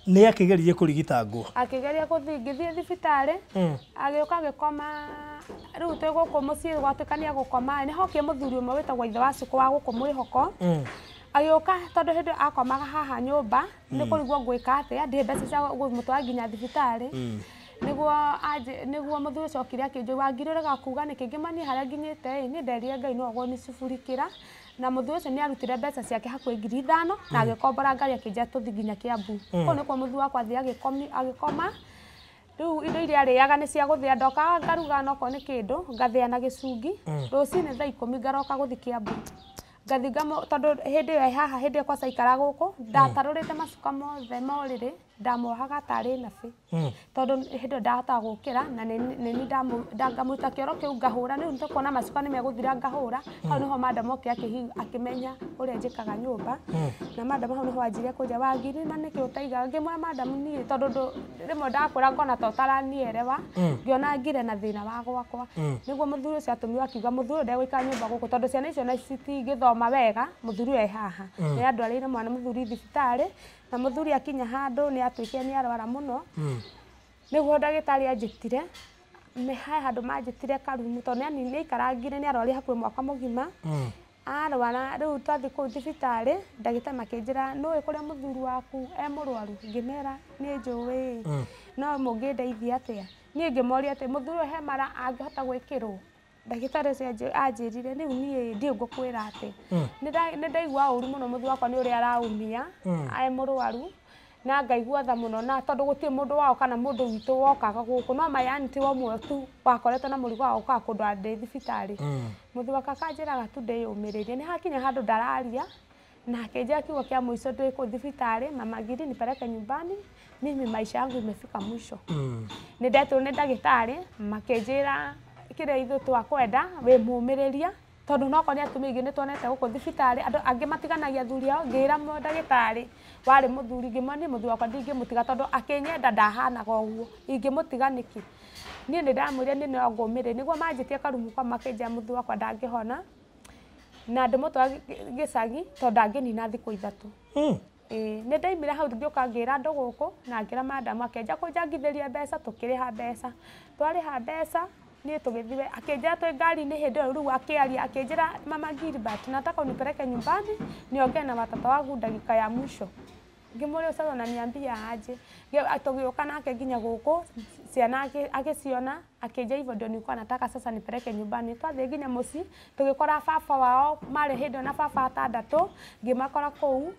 Nĩ akĩgeririe kũrigitangwo? Akĩgeria gũthiĩ ngĩthiĩ thibitarĩ agĩũka agĩkoma rĩu twĩ gũkũ mũciĩ gwatuĩka nĩ egũkoma nĩ hokire mũthuri ũmwe wĩtagwo ithe wa cũkũ wa gũkũ Mwĩhoko agĩũka tondũ hĩndĩ ĩyo akomaga haha nyũmba nĩ kũrigwo ngwĩka atĩa ndirĩ mbeca cia kũmũtwara nginya thibitarĩ nĩguo mũthuri ũcio okire akĩnjũria Wangiri ũrega kuga nĩkĩ ngĩmwĩra niĩ harĩa nginyĩte ĩ niĩ nderire Ngai no agũnicubũrikĩra na mũthuri ũcio nĩ arutire mbeca ciake hakuhĩ 5,000 na agĩkombora ngari akĩnjĩra tũthiĩ nginya Kiambu. Kũu nĩkuo mũthuri wakwa athiĩ agĩkoma rĩu indo iria arĩaga nĩ cia gũthĩa ndokaga ngaruga nokorwo nĩ kĩndũ ngathĩa na gĩcungi rũcinĩ thaa ikũmi ngaroka gũthiĩ Kiambu ngathiĩ tondũ hĩndĩ ĩyo haha hĩndĩ ĩyo kwaca aikara gũkũ ndatarũrĩte macuka mothe ma ũrĩrĩ ndamohaga tarĩ nabĩ tondũ hĩndĩ ĩyo ndahotaga gũkĩra na nĩ niĩ ngamũruta kĩoro kĩu ngahũra rĩu nĩtũkuona macuka nĩ megũthira ngahũra hau nĩho madam okire akĩmenya ũrĩa njĩkaga nyũmba na madam hau nĩho anjirie kũnjĩra Wangiri na nĩkĩ ũtaigaga ngĩmwĩra madam niĩ tondũ rĩmwe ndakwĩra ngona ta ũtaranielewa ngĩona ngire na thĩna wa gwakwa nĩguo mũthuri ũcio atũmirwo akiuga mũthuri ũyũ ndegũikara nyũmba gũkũ tondũ ciana icio citingĩthoma wega mũthuri ũyũ e haha nĩ andwarĩire mwana mũthuri thibitarĩ na mũthuri akinya handũ nĩ atuĩkire nĩ arwara mũno nĩguo ndagĩtarĩ anjĩtire nĩ he handũ manjĩtire karumu tondũ nĩ aikarangire nĩ arwarire hakuhĩ mwaka mũgima arwara rĩu twathiĩ kũu thibitarĩ ndagĩtarĩ makĩnjĩra nĩũĩ kũrĩa mũthuri waku e mũrwaru ngĩmera niĩ njũĩ no mũngĩndeithia atĩa niĩ ngĩmoria atĩ mũthuri ũyũ he mara angĩhota gwĩkĩrwo ndagĩtarĩ ũcio anjĩrire rĩu niĩ ndiũĩ ngũkwĩra atĩ nĩ ndaigua ũru mũno mũthuri wakwa nĩ ũrĩa araumia e mũrwaru Na ngaigua tha mũno na tondũ gũtirĩ mũndũ wao kana mũndũ witũ wokaga gũkũ no my auntie wa ũmwe tu wakoretwo na mũrigo wa gũkaga kũndwara ndĩ thibitarĩ. Mũthuri wakwa akanjĩraga tu ndĩyũmĩrĩrie. Nĩ hakinya handũ ndararia na akĩnjĩra kiugo kĩa mũico ndĩ kũu thibitarĩ, mama Ngiri, nipeleke nyumbani, mimi maisha yangu imefika mwisho. Nĩ ndetirwo nĩ ndagĩtarĩ makĩnjĩra kĩrĩa ithuĩ twakwenda wĩ mũmĩrĩria tondũ nokorwo nĩ atumia aingĩ nĩ tuonete gũkũ thibitarĩ andũ angĩ matiganagia athuri ao. Ngĩra ndagĩtarĩ warĩ mũthuri ngĩmwĩra niĩ mũthuri wakwa ndingĩmũtiga tondũ akĩnyenda ndahanaga ũguo, ingĩmũtiga nĩkĩ? Niĩ nĩ ndamwĩrire niĩ no ngũmĩrĩrie. Nĩguo manjĩtie karumu kau makĩnjĩra mũthuri wakwa ndangĩhona na ndĩmũtware gĩcagi tondũ ndangĩnina thikũ 3. Ĩĩ nĩ ndaimire hau ngĩũka ngĩra andũ gũkũ na ngĩra madamu akĩanjia kũnjangithĩria mbeca, tũkĩrĩha mbeca, twarĩha mbeca niĩ tũgĩthiĩ akĩnjĩra twĩ ngari-inĩ hĩndĩ ĩyo rĩu akĩaria akĩnjĩra mama Gilbert, nataka unipeleke nyumbani niongee na watoto wangu dakika ya mwisho. Ngĩmũria sasa unaniambia aje? Tũgĩũka nake nginya gũkũ ciana agĩciona akĩnjĩra hivyo ndio nilikuwa nataka sasa nipeleke nyumbani. Twathiĩ nginya mũciĩ tũgĩkora baba wao marĩ hĩndĩ ĩyo na baba atandatũ, ngĩmakora kũu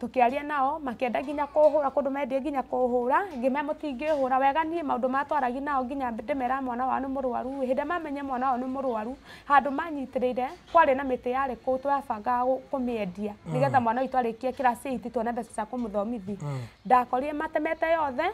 tukiaria nao makienda nginya kuhura kundu mendie nginya kuhura, ngimea mutingihura wega nie maundu matwaragi nao nginya ndimera mwana wao ni murwaru. Hindi mamenye mwana wao ni murwaru handu manyitirire kwari na miti yari kuu twabangaga kumiendia nigetha mwana witu arikie class 8 tuone mbeca cia kumuthomithi. Ndakorire matemete yothe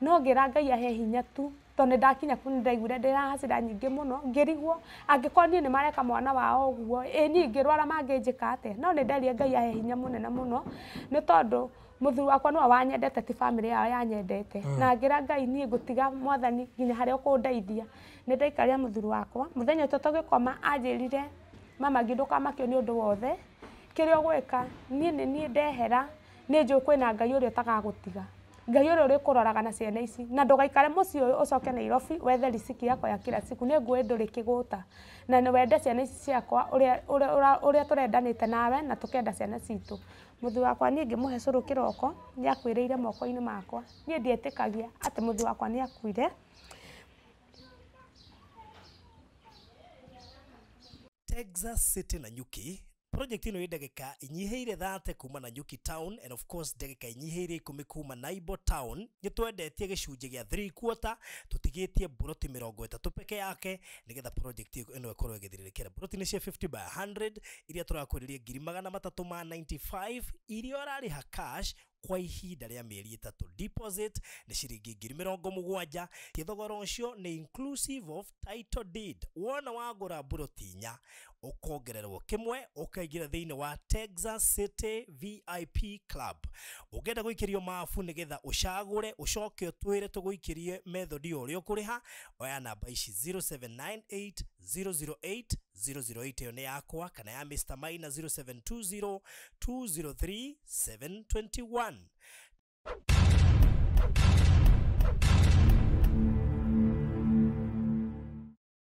no ngira Ngai ahe hinya tu tondu nĩ ndakinya kuu nĩ ndaiguire ndĩna hasira nyingĩ mũno ngĩrigwo angĩkorwo niĩ nĩ mareka mwana wao ũguo ĩ niĩ ngĩrwara mangĩnjĩka atĩa. No nĩ nderire Ngai ahe hinya mũnene mũno nĩ tondũ mũthuri wakwa nĩwe wanyendete ti bamĩrĩ yao yanyendete. Na ngĩra Ngai niĩ ngũtiga mwathani nginya harĩa ũkũndeithia. Nĩ ndaikarire mũthuri wakwa mũthenya ũcio tũgĩkoma anjĩrire mama ngi ndũkamakio nĩ ũndũ wothe kĩrĩa ũgwĩka niĩ nĩ niĩ ndehera nĩ njũĩ kwĩna Ngai ũrĩa ũtagagũtiga, Ngai ũrĩa ũrĩkũroraga na ciana ici na ndũgaikare mũciĩ ũyũ ũcoke Nairobi wethe riziki yakwa ya kila siku. Nĩ ngũĩ ndũrĩ kĩgũta na nĩ wende ciana ici ciakwa ũrĩa tũrendanĩte nawe na tũkenda ciana citũ. Mũthuri wakwa niĩ ngĩmũhe cũrũ kĩroko nĩ akuĩrĩire moko-inĩ makwa. Niĩ ndietĩkagia atĩ mũthuri wakwa nĩ akuire. Texas City Nanyuki project ino ĩ ndagĩka inyihĩire 30 kuma Nanyuki town and of course ndagĩka inyihĩire 10 kuma Naibo town. Nĩ twendetie gĩcunjĩ gĩa 3/4 tũtigĩtie mburoti 30 peke yake nĩgetha project ĩno ĩkorwo ĩgĩthirĩrĩkĩra. Mburoti nĩ cia 50 by 100 iria tũrakwĩrĩria 395,000 iria ũrarĩha cash kwa ihinda rĩa mĩeri 3. Deposit nĩ ciringi 70,000. Thogora ũcio nĩ inclusive of title deed. Wona wagũra mburoti 4 ũkongererwo kĩmwe ũkaingĩra thĩinĩ wa Texas City VIP Club. Ũngĩenda gũikĩrio mabu nĩgetha ũcagũre ũcoke ũtwĩre tũgũikĩrie method ũrĩa ũkũrĩha, oya namba ici 0798 008 008 ĩyo nĩ yakwa kana ya Mr. Maina 0720 203 721.